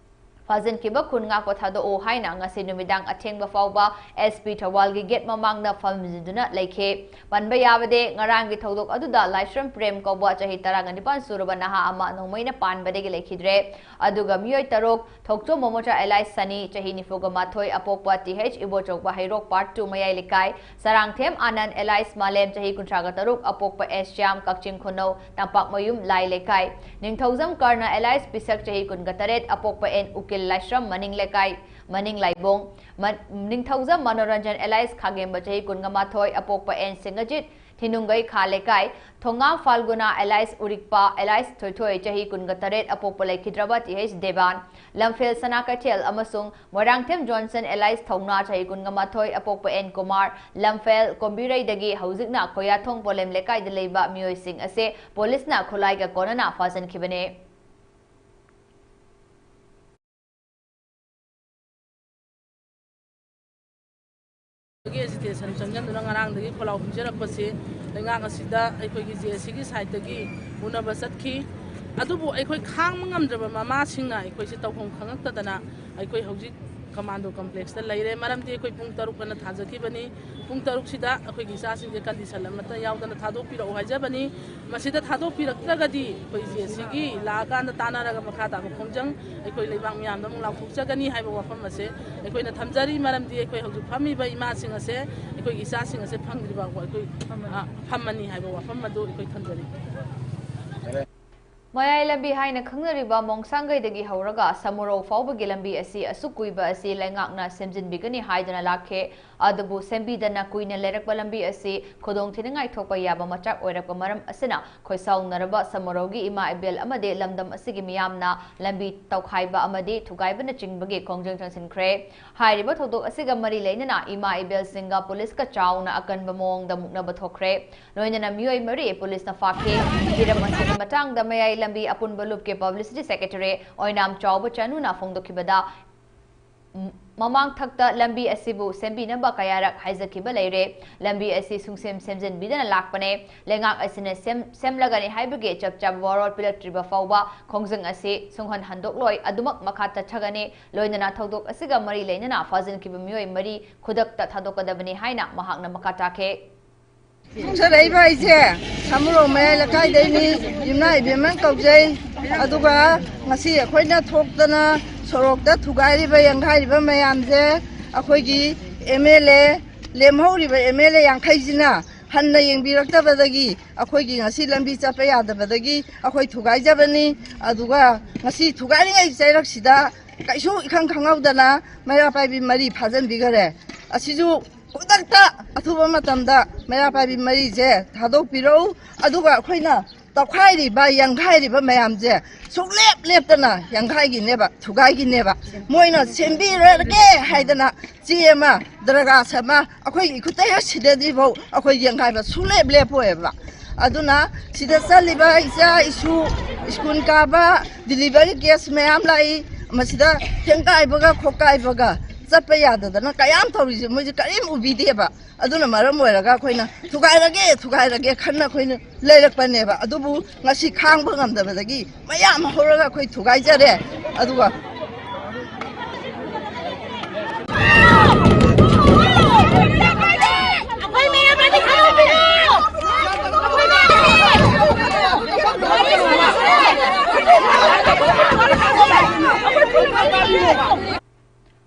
ꯐꯥꯖꯤꯟꯈꯤꯕ ꯈꯨꯟ ꯉꯥꯛꯄ ꯊꯥꯗꯣꯛꯎ ꯍꯥꯏꯅ ꯉꯁꯤ ꯅꯨꯃꯤꯗꯥꯡ ꯑꯊꯦꯡꯕ ꯐꯥꯎꯕ ꯑꯦꯁ ꯄꯤ ꯊꯧꯕꯥꯜꯒꯤ ꯒꯦꯠ ꯃꯃꯥꯡꯗ ꯐꯝꯖꯤꯟꯗꯨꯅ ꯂꯩꯈꯤ꯫ ꯄꯟꯕ ꯌꯥꯕꯗꯤ, ꯉꯔꯥꯡꯒꯤ ꯊꯧꯗꯣꯛ ꯑꯗꯨꯗ ꯂꯥꯏꯁ꯭ꯔꯝ ꯄ꯭ꯔꯦꯝ ꯀꯧꯕ ꯆꯍꯤ ꯇꯔꯥꯒ ꯅꯤꯄꯥꯟ ꯁꯨꯔꯕ ꯅꯍꯥ ꯑꯃ ꯅꯣꯡꯃꯩꯅ ꯄꯥꯟꯕꯗꯒꯤ ꯂꯩꯈꯤꯗ꯭ꯔꯦ꯫ ꯑꯗꯨꯒ ꯃꯤꯑꯣꯏ ꯇꯔꯨꯛ, ꯊꯣꯛꯆꯣꯝ ꯃꯣꯃꯣꯆꯥ ꯑꯦꯂꯥꯏꯁ ꯁꯅꯤ, ꯆꯍꯤ ꯅꯤꯐꯨꯒ ꯃꯥꯊꯣꯏ, ꯑꯄꯣꯛꯄ ꯇꯤ ꯍꯩꯆ ꯏꯕꯣꯆꯧꯕ, ꯍꯩꯔꯣꯛ ꯄꯥꯔꯠ ꯇꯨ ꯃꯌꯥꯏ ꯂꯩꯀꯥꯏ, ꯁꯔꯥꯡꯊꯦꯝ ꯑꯥꯅꯟ ꯑꯦꯂꯥꯏꯁ ꯃꯥꯂꯦꯝ, ꯆꯍꯤ ꯀꯨꯟꯊ꯭ꯔꯥꯒ ꯇꯔꯨꯛ, ꯑꯄꯣꯛꯄ ꯑꯦꯁ ꯁ꯭ꯌꯥꯝ, ꯀꯛꯆꯤꯡ ꯈꯨꯅꯧ ꯇꯝꯄꯥꯛꯃꯌꯨꯝ ꯂꯥꯏ ꯂꯩꯀꯥꯏ, ꯅꯤꯡꯊꯧꯖꯝ ꯀꯔꯅ ꯑꯦꯂꯥꯏꯁ ꯄꯤꯁꯛ, ꯆꯍꯤ ꯀꯨꯟꯒ ꯇꯔꯦꯠ, ꯑꯄꯣꯛꯄ ꯑꯦꯟ ꯎꯀꯤꯜ ꯂꯥꯏꯁ꯭ꯔꯝ ꯃꯅꯤꯡ ꯂꯩꯀꯥꯏ, ꯃꯅꯤꯡ ꯂꯥꯏꯕꯣꯡ, ꯃ-, ꯅꯤꯡꯊꯧꯖꯝ ꯃꯅꯣꯔꯟꯖꯟ ꯑꯦꯂꯥꯏꯁ ꯈꯥꯒꯦꯝꯕ, ꯆꯍꯤ ꯀꯨꯟꯒ ꯃꯥꯊꯣꯏ, ꯑꯄꯣꯛꯄ ꯑꯦꯟ ꯁꯤꯡꯒꯖꯤꯠ, ꯊꯤꯅꯨꯡꯒꯩ ꯈꯥ ꯂꯩꯀꯥꯏ, ꯊꯣꯉꯥꯝ ꯐꯥꯜꯒꯨꯅꯥ ꯑꯦꯂꯥꯏꯁ ꯎꯔꯤꯛꯄ, ꯑꯦꯂꯥꯏꯁ ꯊꯣꯏꯊꯣꯏ, ꯆꯍꯤ ꯀꯨꯟꯒ ꯇꯔꯦꯠ, ꯑꯄꯣꯛꯄ ꯂꯩꯈꯤꯗ꯭ꯔꯕ ꯇꯤ ꯍꯩꯆ ꯗꯦꯕꯥꯟ, ꯂꯝꯐꯦꯜ ꯁꯅꯥ ꯀꯩꯊꯦꯜ ꯑꯃꯁꯨꯡ ꯃꯣꯏꯔꯥꯡꯊꯦꯝ ꯖꯣꯟꯁꯟ ꯑꯦꯂꯥꯏꯁ ꯊꯧꯅꯥ, ꯆꯍꯤ ꯀꯨꯟꯒ ꯃꯥꯊꯣꯏ, ꯑꯄꯣꯛꯄ ꯑꯦꯟ ꯀꯨꯃꯥꯔ, ꯂꯝꯐꯦꯜ ꯀꯣꯝꯕꯤꯔꯩꯗꯒꯤ ꯍꯧꯖꯤꯛꯅ ꯈꯣꯌꯥꯊꯣꯡ ꯄꯣꯂꯦꯝ ꯂꯩꯀꯥꯏꯗ ꯂꯩꯕ ꯃꯤꯑꯣꯏꯁꯤꯡ ꯑꯁꯤ ꯄꯨꯂꯤꯁꯅ ꯈꯨꯠꯂꯥꯏꯒ ꯀꯣꯟꯅꯅ ꯐꯥꯖꯤꯟꯈꯤꯕꯅꯤ꯫ ꯑꯦꯖꯤꯇꯦꯁꯟ ꯆꯪꯁꯤꯟꯗꯨꯅ ꯉꯔꯥꯡꯗꯒꯤ ꯈꯣꯜꯂꯥꯎ ꯄꯤꯖꯔꯛꯄꯁꯤ ꯂꯩꯉꯥꯛ ꯑꯁꯤꯗ ꯑꯩꯈꯣꯏꯒꯤ ꯖꯦ ꯑꯦ ꯁꯤꯒꯤ ꯁꯥꯏꯠꯇꯒꯤ ꯎꯅꯕ ꯆꯠꯈꯤ꯫ ꯑꯗꯨꯕꯨ ꯑꯩꯈꯣꯏ ꯈꯥꯡꯕ ꯉꯝꯗ꯭ꯔꯕ ꯃꯃꯥꯁꯤꯡꯅ ꯑꯩꯈꯣꯏꯁꯦ ꯇꯧꯐꯝ ꯈꯪꯉꯛꯇꯗꯅ ꯑꯩꯈꯣꯏ ꯍꯧꯖꯤꯛ ꯀꯃꯥꯟꯗꯣ ꯀꯝꯄ꯭ꯂꯦꯛꯁꯇ ꯂꯩꯔꯦ꯫ ꯃꯔꯝꯗꯤ ꯑꯩꯈꯣꯏ ꯄꯨꯡ ꯇꯔꯨꯛ ꯑꯅ ꯊꯥꯖꯈꯤꯕꯅꯤ꯫ ꯄꯨꯡ ꯇꯔꯨꯛꯁꯤꯗ ꯑꯩꯈꯣꯏꯒꯤ ꯏꯆꯥꯁꯤꯡꯁꯦ ꯀꯟꯗꯤꯁꯟ ꯑꯃꯠꯇ ꯌꯥꯎꯗꯅ ꯊꯥꯗꯣꯛꯄꯤꯔꯛꯎ ꯍꯥꯏꯖꯕꯅꯤ꯫ ꯃꯁꯤꯗ ꯊꯥꯗꯣꯛꯄꯤꯔꯛꯇ꯭ꯔꯒꯗꯤ ꯑꯩꯈꯣꯏ ꯖꯦ ꯁꯤꯒꯤ ꯂꯥꯛꯑꯀꯥꯟꯗ ꯇꯥꯟꯅꯔꯒ ꯃꯈꯥ ꯇꯥꯕ ꯈꯣꯡꯖꯪ ꯑꯩꯈꯣꯏ ꯂꯩꯕꯥꯛ ꯃꯤꯌꯥꯝꯗ ꯑꯃꯨꯛ ꯂꯥꯎꯊꯣꯛꯆꯒꯅꯤ ꯍꯥꯏꯕ ꯋꯥꯐꯝ ꯑꯁꯦ ꯑꯩꯈꯣꯏꯅ ꯊꯝꯖꯔꯤ꯫ ꯃꯔꯝꯗꯤ ꯑꯩꯈꯣꯏ ꯍꯧꯖꯤꯛ ꯐꯝꯃꯤꯕ ꯏꯃꯥꯁꯤꯡ ꯑꯁꯦ, ꯑꯩꯈꯣꯏꯒꯤ ꯏꯆꯥꯁꯤꯡ ꯑꯁꯦ ꯐꯪꯗ꯭ꯔꯤꯕ ꯑꯩꯈꯣꯏ, ꯑ, ꯐꯝꯃꯅꯤ ꯍꯥꯏꯕ ꯋꯥꯐꯝ ꯑꯗꯨ ꯑꯩꯈꯣꯏ ꯊꯝꯖꯔꯤ꯫ ꯃꯌꯥꯏ ꯂꯝꯕꯤ ꯍꯥꯏꯅ ꯈꯪꯅꯔꯤꯕ ꯃꯣꯡꯁꯥꯡꯒꯩꯗꯒꯤ ꯍꯧꯔꯒ ꯁꯃꯨꯔꯧ ꯐꯥꯎꯕꯒꯤ ꯂꯝꯕꯤ ꯑꯁꯤ ꯑꯁꯨꯛ ꯀꯨꯏꯕ ꯑꯁꯤ ꯂꯩꯉꯥꯛꯅ ꯁꯦꯝꯖꯤꯟꯕꯤꯒꯅꯤ ꯍꯥꯏꯗꯨꯅ ꯂꯥꯛꯈꯤ꯫ ꯑꯗꯨꯕꯨ ꯁꯦꯝꯕꯤꯗꯅ ꯀꯨꯏꯅ ꯂꯩꯔꯛꯄ ꯂꯝꯕꯤ ꯑꯁꯤ ꯈꯨꯗꯣꯡꯊꯤꯅꯤꯡꯉꯥꯏ ꯊꯣꯛꯄ ꯌꯥꯕ ꯃꯆꯥꯛ ꯑꯣꯏꯔꯛꯄ ꯃꯔꯝ ꯑꯁꯤꯅ ꯈꯣꯏꯁꯥꯎꯅꯔꯕ ꯁꯃꯨꯔꯧꯒꯤ ꯏꯃꯥ ꯏꯕꯦꯜ ꯑꯃꯗꯤ ꯂꯝꯗꯝ ꯑꯁꯤꯒꯤ ꯃꯤꯌꯥꯝꯅ ꯂꯝꯕꯤ ꯇꯧꯈꯥꯏꯕ ꯑꯃꯗꯤ ꯊꯨꯒꯥꯏꯕꯅꯆꯤꯡꯕꯒꯤ ꯈꯣꯡꯖꯪ ꯆꯪꯁꯤꯟꯈ꯭ꯔꯦ꯫ ꯍꯥꯏꯔꯤꯕ ꯊꯧꯗꯣꯛ ꯑꯁꯤꯒ ꯃꯔꯤ ꯂꯩꯅꯅ ꯏꯃꯥ ꯏꯕꯦꯜꯁꯤꯡꯒ ꯄꯨꯂꯤꯁꯀ ꯆꯥꯎꯅ ꯑꯀꯟꯕ ꯃꯑꯣꯡꯗ ꯃꯨꯛꯅꯕ ꯊꯣꯛꯈ꯭ꯔꯦ꯫ ꯂꯣꯏꯅꯅ ꯃꯤꯑꯣꯏ ꯃꯔꯤ ꯄꯨꯂꯤꯁꯅ ꯐꯥꯈꯤ꯫ ꯍꯤꯔꯝ ꯑꯁꯤꯒꯤ ꯃꯇꯥꯡꯗ ꯃꯌꯥꯏ ꯂꯝꯕꯤ ꯑꯄꯨꯟꯕ ꯂꯨꯞꯀꯤ ꯄꯕ꯭ꯂꯤꯁꯤꯇꯤ ꯁꯦꯀ꯭ꯔꯦꯇꯔꯤ ꯑꯣꯏꯅꯥꯝ ꯆꯥꯎꯕ ꯆꯅꯨꯅ ꯐꯣꯡꯗꯣꯛꯈꯤꯕꯗ, ꯃꯃꯥꯡ ꯊꯛꯇ ꯂꯝꯕꯤ ꯑꯁꯤꯕꯨ ꯁꯦꯝꯕꯤꯅꯕ ꯀꯌꯥꯔꯛ ꯍꯥꯏꯖꯈꯤꯕ ꯂꯩꯔꯦ꯫ ꯂꯝꯕꯤ ꯑꯁꯤ ꯁꯨꯡꯁꯦꯝ ꯁꯦꯝꯖꯤꯟꯕꯤꯗꯅ ꯂꯥꯛꯄꯅꯦ꯫ ꯂꯩꯉꯥꯛ ꯑꯁꯤꯅ ꯁꯦꯝ-, ꯁꯦꯝꯂꯒꯅꯤ ꯍꯥꯏꯕꯒꯤ ꯆꯞ ꯆꯥꯕ ꯋꯥꯔꯣꯜ ꯄꯤꯔꯛꯇ꯭ꯔꯤꯕ ꯐꯥꯎꯕ ꯈꯣꯡꯖꯪ ꯑꯁꯤ ꯁꯨꯡꯍꯟ ꯍꯟꯗꯣꯛꯂꯣꯏ꯫ ꯑꯗꯨꯃꯛ ꯃꯈꯥ ꯆꯠꯊꯒꯅꯤ꯫ ꯂꯣꯏꯅꯅ ꯊꯧꯗꯣꯛ ꯑꯁꯤꯒ ꯃꯔꯤ ꯂꯩꯅꯅ ꯐꯥꯖꯤꯟꯈꯤꯕ ꯃꯤꯑꯣꯏ ꯃꯔꯤ ꯈꯨꯗꯛꯇ ꯊꯥꯗꯣꯛꯀꯗꯕꯅꯤ ꯍꯥꯏꯅ ꯃꯍꯥꯛꯅ ꯃꯈꯥ ꯇꯥꯈꯤ꯫ ꯈꯣꯡꯁꯥꯔꯛꯏꯕ ꯑꯩꯁꯦ ꯁꯥꯃꯨꯔꯣꯛ ꯃꯌꯥꯏ ꯂꯩꯀꯥꯏꯗꯩꯅꯤ, ꯌꯨꯝꯅꯥꯝ ꯏꯕꯦꯝꯃ ꯀꯧꯖꯩ꯫ ꯑꯗꯨꯒ ꯉꯁꯤ ꯑꯩꯈꯣꯏꯅ ꯊꯣꯛꯇꯅ ꯁꯣꯔꯣꯛꯇ ꯊꯨꯒꯥꯏꯔꯤꯕ, ꯌꯥꯡꯈꯥꯏꯔꯤꯕ ꯃꯌꯥꯝꯁꯦ ꯑꯩꯈꯣꯏꯒꯤ ꯑꯦꯝ ꯑꯦꯜ ꯑꯦ, ꯂꯦꯝꯍꯧꯔꯤꯕ ꯑꯦꯝ ꯑꯦꯜ ꯑꯦ ꯌꯥꯡꯈꯩꯁꯤꯅ ꯍꯟꯅ ꯌꯦꯡꯕꯤꯔꯛꯇꯕꯗꯒꯤ ꯑꯩꯈꯣꯏꯒꯤ ꯉꯁꯤ ꯂꯝꯕꯤ ꯆꯠꯄ ꯌꯥꯗꯕꯗꯒꯤ ꯑꯩꯈꯣꯏ ꯊꯨꯒꯥꯏꯖꯕꯅꯤ꯫ ꯑꯗꯨꯒ ꯉꯁꯤ ꯊꯨꯒꯥꯏꯔꯤꯉꯩ ꯆꯩꯔꯛꯁꯤꯗ ꯀꯩꯁꯨ ꯏꯈꯪ ꯈꯪꯍꯧꯗꯅ ꯃꯩꯔꯥ ꯄꯥꯏꯕꯤ ꯃꯔꯤ ꯐꯥꯖꯤꯟꯕꯤꯈꯔꯦ꯫ ꯑꯁꯤꯁꯨ ꯈꯨꯗꯛꯇ ꯑꯊꯨꯕ ꯃꯇꯝꯗ ꯃꯩꯔꯥ ꯄꯥꯏꯕꯤ ꯃꯔꯤꯁꯦ ꯊꯥꯗꯣꯛꯄꯤꯔꯛꯎ꯫ ꯑꯗꯨꯒ ꯑꯩꯈꯣꯏꯅ ꯇꯧꯈꯥꯏꯔꯤꯕ, ꯌꯥꯡꯈꯥꯏꯔꯤꯕ ꯃꯌꯥꯝꯁꯦ ꯁꯨꯡꯂꯦꯞ ꯂꯦꯞꯇꯅ ꯌꯥꯡꯈꯥꯏꯒꯤꯅꯦꯕ, ꯊꯨꯒꯥꯏꯒꯤꯅꯦꯕ꯫ ꯃꯣꯏꯅ ꯁꯦꯝꯕꯤꯔꯒꯦ ꯍꯥꯏꯗꯅ ꯆꯦ ꯑꯃ, ꯗꯔꯈꯥꯁ ꯑꯃ ꯑꯩꯈꯣꯏꯒꯤ ꯏꯈꯨꯠꯇ ꯍꯦꯛ ꯁꯤꯗꯗ꯭ꯔꯤꯐꯥꯎ ꯑꯩꯈꯣꯏ ꯌꯥꯡꯈꯥꯏꯕ ꯁꯨꯡꯂꯦꯞ ꯂꯦꯞꯄꯣꯏꯕ꯫ ꯑꯗꯨꯅ ꯁꯤꯗ ꯆꯠꯂꯤꯕ ꯏꯆꯥ ꯏꯁꯨ, ꯁ꯭ꯀꯨꯜ ꯀꯥꯕ, ꯗꯤꯂꯤꯚꯔꯤ ꯀꯦꯁ ꯃꯌꯥꯝ ꯂꯥꯛꯏ, ꯃꯁꯤꯗ ꯊꯦꯡꯒꯥꯏꯕꯒ ꯈꯣꯠꯀꯥꯏꯕꯒ ꯆꯠꯄ ꯌꯥꯗꯗꯅ ꯀꯌꯥꯝ ꯇꯧꯔꯤꯁꯦ ꯃꯣꯏꯁꯦ ꯀꯔꯤꯝ ꯎꯕꯤꯗꯦꯕ꯫ ꯑꯗꯨꯅ ꯃꯔꯝ ꯑꯣꯏꯔꯒ ꯑꯩꯈꯣꯏꯅ ꯊꯨꯒꯥꯏꯔꯒꯦ, ꯊꯨꯒꯥꯏꯔꯒꯦ ꯈꯟꯅ ꯑꯩꯈꯣꯏꯅ ꯂꯩꯔꯛꯄꯅꯦꯕ꯫ ꯑꯗꯨꯕꯨ ꯉꯁꯤ ꯈꯥꯡꯕ ꯉꯝꯗꯕꯗꯒꯤ ꯃꯌꯥꯝ ꯍꯧꯔꯒ ꯑꯩꯈꯣꯏ ꯊꯨꯒꯥꯏꯖꯔꯦ꯫ ꯑꯗꯨꯒ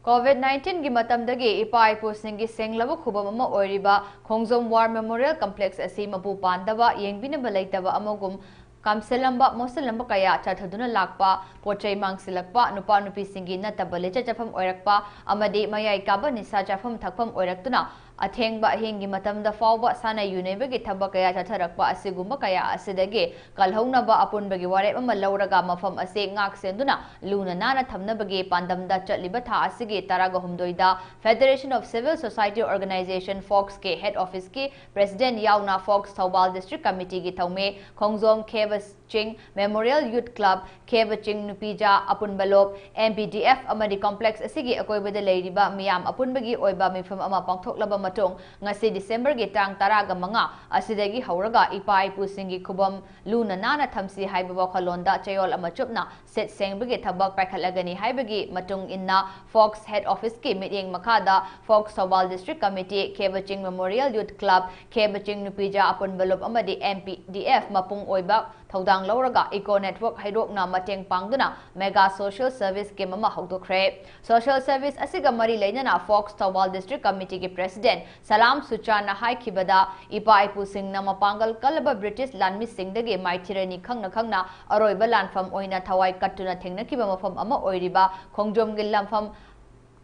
ꯀꯣꯚꯤꯗ ꯅꯥꯏꯟꯇꯤꯟꯒꯤ ꯃꯇꯝꯗꯒꯤ ꯏꯄꯥ ꯏꯄꯨꯁꯤꯡꯒꯤ ꯁꯦꯡꯂꯕ ꯈꯨꯕꯝ ꯑꯃ ꯑꯣꯏꯔꯤꯕ ꯈꯣꯡꯖꯣꯝ ꯋꯥꯔ ꯃꯦꯃꯣꯔꯤꯌꯦꯜ ꯀꯝꯄ꯭ꯂꯦꯛꯁ ꯑꯁꯤ ꯃꯄꯨ ꯄꯥꯟꯗꯕ, ꯌꯦꯡꯕꯤꯅꯕ ꯂꯩꯇꯕ ꯑꯃꯒꯨꯝ ꯀꯥꯝꯁꯤꯜꯂꯝꯕ, ꯃꯣꯠꯁꯤꯜꯂꯝꯕ ꯀꯌꯥ ꯆꯠꯊꯗꯨꯅ ꯂꯥꯛꯄ, ꯄꯣꯠ ꯆꯩ ꯃꯥꯡꯁꯤꯜꯂꯛꯄ, ꯅꯨꯄꯥ ꯅꯨꯄꯤꯁꯤꯡꯒꯤ ꯅꯠꯇꯕ ꯂꯤꯆꯠ ꯆꯠꯐꯝ ꯑꯣꯏꯔꯛꯄ ꯑꯃꯗꯤ ꯃꯌꯥꯏ ꯀꯥꯕ ꯅꯤꯁꯥ ꯆꯥꯐꯝ ꯊꯛꯐꯝ ꯑꯣꯏꯔꯛꯇꯨꯅ ꯑꯊꯦꯡꯕ ꯑꯍꯤꯡꯒꯤ ꯃꯇꯝꯗ ꯐꯥꯎꯕ ꯁꯥꯟꯅ ꯌꯨꯅꯩꯕꯒꯤ ꯊꯕꯛ ꯀꯌꯥ ꯆꯠꯊꯔꯛꯄ ꯑꯁꯤꯒꯨꯝꯕ ꯀꯌꯥ ꯑꯁꯤꯗꯒꯤ ꯀꯜꯍꯧꯅꯕ ꯑꯄꯨꯟꯕꯒꯤ ꯋꯥꯔꯦꯞ ꯑꯃ ꯂꯧꯔꯒ ꯃꯐꯝ ꯑꯁꯤ ꯉꯥꯛ ꯁꯦꯟꯗꯨꯅ ꯂꯨꯅ ꯅꯥꯟꯅ ꯊꯝꯅꯕꯒꯤ ꯄꯥꯟꯗꯝꯗ ꯆꯠꯂꯤꯕ ꯊꯥ ꯑꯁꯤꯒꯤ ꯇꯔꯥꯒ ꯍꯨꯝꯗꯣꯏꯗ Federation of Civil Society Organization, ꯐꯣꯛꯁꯀꯤ ꯍꯦꯗ ꯑꯣꯐꯤꯁꯀꯤ ꯄ꯭ꯔꯦꯁꯤꯗꯦꯟꯠ ꯌꯥꯎꯅ ꯐꯣꯛꯁ ꯊꯧꯕꯥꯜ ꯗꯤꯁꯇ꯭ꯔꯤꯛ ꯀꯃꯤꯇꯤꯒꯤ ꯊꯧꯃꯤ ꯈꯣꯡꯖꯣꯝ ꯈꯦꯕ ꯆꯤꯡ ꯃꯦꯃꯣꯔꯤꯌꯦꯜ ꯌꯨꯠ ꯀ꯭ꯂꯕ, ꯈꯦꯕ ꯆꯤꯡ ꯅꯨꯄꯤꯖꯥ ꯑꯄꯨꯟꯕ ꯂꯣꯞ, ꯑꯦꯝ ꯕꯤ ꯗꯤ ꯑꯦꯐ ꯑꯃꯗꯤ ꯀꯣꯝꯄ꯭ꯂꯦꯛꯁ ꯑꯁꯤꯒꯤ ꯑꯀꯣꯏꯕꯗ ꯂꯩꯔꯤꯕ ꯃꯤꯌꯥꯝ ꯑꯄꯨꯟꯕꯒꯤ ꯑꯣꯏꯕ ꯃꯤꯐꯝ ꯑꯃ ꯄꯥꯡꯊꯣꯛꯂꯕ ꯃꯇꯨꯡ, ꯉꯁꯤ ꯗꯤꯁꯦꯝꯕꯔꯒꯤ ꯇꯥꯡ ꯇꯔꯥꯒ ꯃꯉꯥ ꯑꯁꯤꯗꯒꯤ ꯍꯧꯔꯒ ꯏꯄꯥ ꯏꯄꯨꯁꯤꯡꯒꯤ ꯈꯨꯕꯝ ꯂꯨꯅ ꯅꯥꯟꯅ ꯊꯝꯁꯤ ꯍꯥꯏꯕ ꯋꯥꯈꯜꯂꯣꯟꯗ ꯆꯌꯣꯜ ꯑꯃ ꯆꯨꯞꯅ ꯁꯤꯠ ꯁꯦꯡꯕꯒꯤ ꯊꯕꯛ ꯄꯥꯏꯈꯠꯂꯒꯅꯤ ꯍꯥꯏꯕꯒꯤ ꯃꯇꯨꯡ ꯏꯟꯅ ꯐꯣꯛꯁ ꯍꯦꯗ ꯑꯣꯐꯤꯁꯀꯤ ꯃꯤꯠꯌꯦꯡ ꯃꯈꯥꯗ ꯐꯣꯛꯁ ꯊꯧꯕꯥꯜ ꯗꯤꯁꯇ꯭ꯔꯤꯛ ꯀꯃꯤꯇꯤ, ꯈꯦꯕ ꯆꯤꯡ ꯃꯦꯃꯣꯔꯤꯌꯦꯜ ꯌꯨꯠ ꯀ꯭ꯂꯕ, ꯈꯦꯕ ꯆꯤꯡ ꯅꯨꯄꯤꯖꯥ ꯑꯄꯨꯟꯕ ꯂꯨꯞ ꯑꯃꯗꯤ ꯑꯦꯝ ꯕꯤ ꯗꯤ ꯑꯦꯐ ꯃꯄꯨꯡ ꯑꯣꯏꯕ ꯊꯧꯗꯥꯡ ꯂꯧꯔꯒ ꯏꯀꯣ ꯅꯦꯠꯋꯥꯔꯛ ꯍꯩꯔꯣꯛꯅ ꯃꯇꯦꯡ ꯄꯥꯡꯗꯨꯅ ꯃꯦꯒꯥ ꯁꯣꯁꯤꯌꯦꯜ ꯁꯔꯚꯤꯁ ꯁ꯭ꯀꯤꯝ ꯑꯃ ꯍꯧꯗꯣꯛꯈ꯭ꯔꯦ꯫ ꯁꯣꯁꯤꯌꯦꯜ ꯁꯔꯚꯤꯁ ꯑꯁꯤꯒ ꯃꯔꯤ ꯂꯩꯅꯅ ꯐꯣꯛꯁ ꯊꯧꯕꯥꯜ ꯗꯤꯁꯇ꯭ꯔꯤꯛ ꯀꯃꯤꯇꯤꯒꯤ ꯄ꯭ꯔꯦꯁꯤꯗꯦꯟꯠ ꯁꯂꯥꯝ ꯁꯨꯆꯥꯟꯅ ꯍꯥꯏꯈꯤꯕꯗ, ꯏꯄꯥ ꯏꯄꯨꯁꯤꯡꯅ ꯃꯄꯥꯡꯒꯜ ꯀꯜꯂꯕ ꯕ꯭ꯔꯤꯇꯤꯁ ꯂꯥꯟꯃꯤꯁꯤꯡꯗꯒꯤ ꯃꯥꯏꯊꯤꯔꯅꯤ ꯈꯪꯅ ꯈꯪꯅ ꯑꯔꯣꯏꯕ ꯂꯥꯟꯐꯝ ꯑꯣꯏꯅ ꯊꯋꯥꯏ ꯀꯠꯇꯨꯅ ꯊꯦꯡꯅꯈꯤꯕ ꯃꯐꯝ ꯑꯃ ꯑꯣꯏꯔꯤꯕ ꯈꯣꯡꯖꯣꯝꯒꯤ ꯂꯥꯟꯐꯝ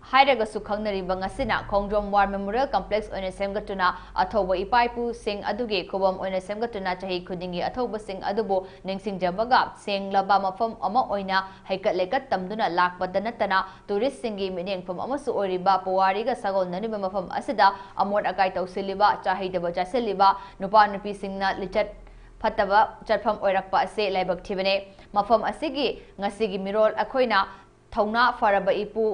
ꯍꯥꯏꯔꯒꯁꯨ ꯈꯪꯅꯔꯤꯕ ꯉꯁꯤꯅ ꯈꯣꯡꯖꯣꯝ ꯋꯥꯔ ꯃꯦꯃꯣꯔꯤꯌꯦꯜ ꯀꯝꯄ꯭ꯂꯦꯛꯁ ꯑꯣꯏꯅ ꯁꯦꯝꯒꯠꯇꯨꯅ ꯑꯊꯧꯕ ꯏꯄꯥ ꯏꯄꯨꯁꯤꯡ ꯑꯗꯨꯒꯤ ꯈꯨꯕꯝ ꯑꯣꯏꯅ ꯁꯦꯝꯒꯠꯇꯨꯅ ꯆꯍꯤ ꯈꯨꯗꯤꯡꯒꯤ ꯑꯊꯧꯕꯁꯤꯡ ꯑꯗꯨꯕꯨ ꯅꯤꯡꯁꯤꯡꯖꯕꯒ ꯁꯦꯡꯂꯕ ꯃꯐꯝ ꯑꯃ ꯑꯣꯏꯅ ꯍꯩꯀꯠ ꯂꯩꯀꯠ ꯇꯝꯗꯨꯅ ꯂꯥꯛꯄꯗ ꯅꯠꯇꯅ ꯇꯨꯔꯤꯁꯁꯤꯡꯒꯤ ꯃꯤꯠꯌꯦꯡꯐꯝ ꯑꯃꯁꯨ ꯑꯣꯏꯔꯤꯕ ꯄꯨꯋꯥꯔꯤꯒ ꯁꯥꯒꯣꯟꯅꯔꯤꯕ ꯃꯐꯝ ꯑꯁꯤꯗ ꯑꯃꯣꯠ ꯑꯀꯥꯏ ꯇꯧꯁꯤꯜꯂꯤꯕ, ꯆꯥꯍꯩꯗꯕ ꯆꯥꯁꯤꯜꯂꯤꯕ, ꯅꯨꯄꯥ ꯅꯨꯄꯤꯁꯤꯡꯅ ꯂꯤꯆꯠ ꯐꯠꯇꯕ ꯆꯠꯐꯝ ꯑꯣꯏꯔꯛꯄ ꯑꯁꯤ ꯂꯥꯏꯕꯛ ꯊꯤꯕꯅꯤ꯫ ꯃꯐꯝ ꯑꯁꯤꯒꯤ ꯉꯁꯤꯒꯤ ꯃꯤꯔꯣꯜ ꯑꯩꯈꯣꯏꯅ ꯊꯧꯅꯥ ꯐꯔꯕ ꯏꯄꯨ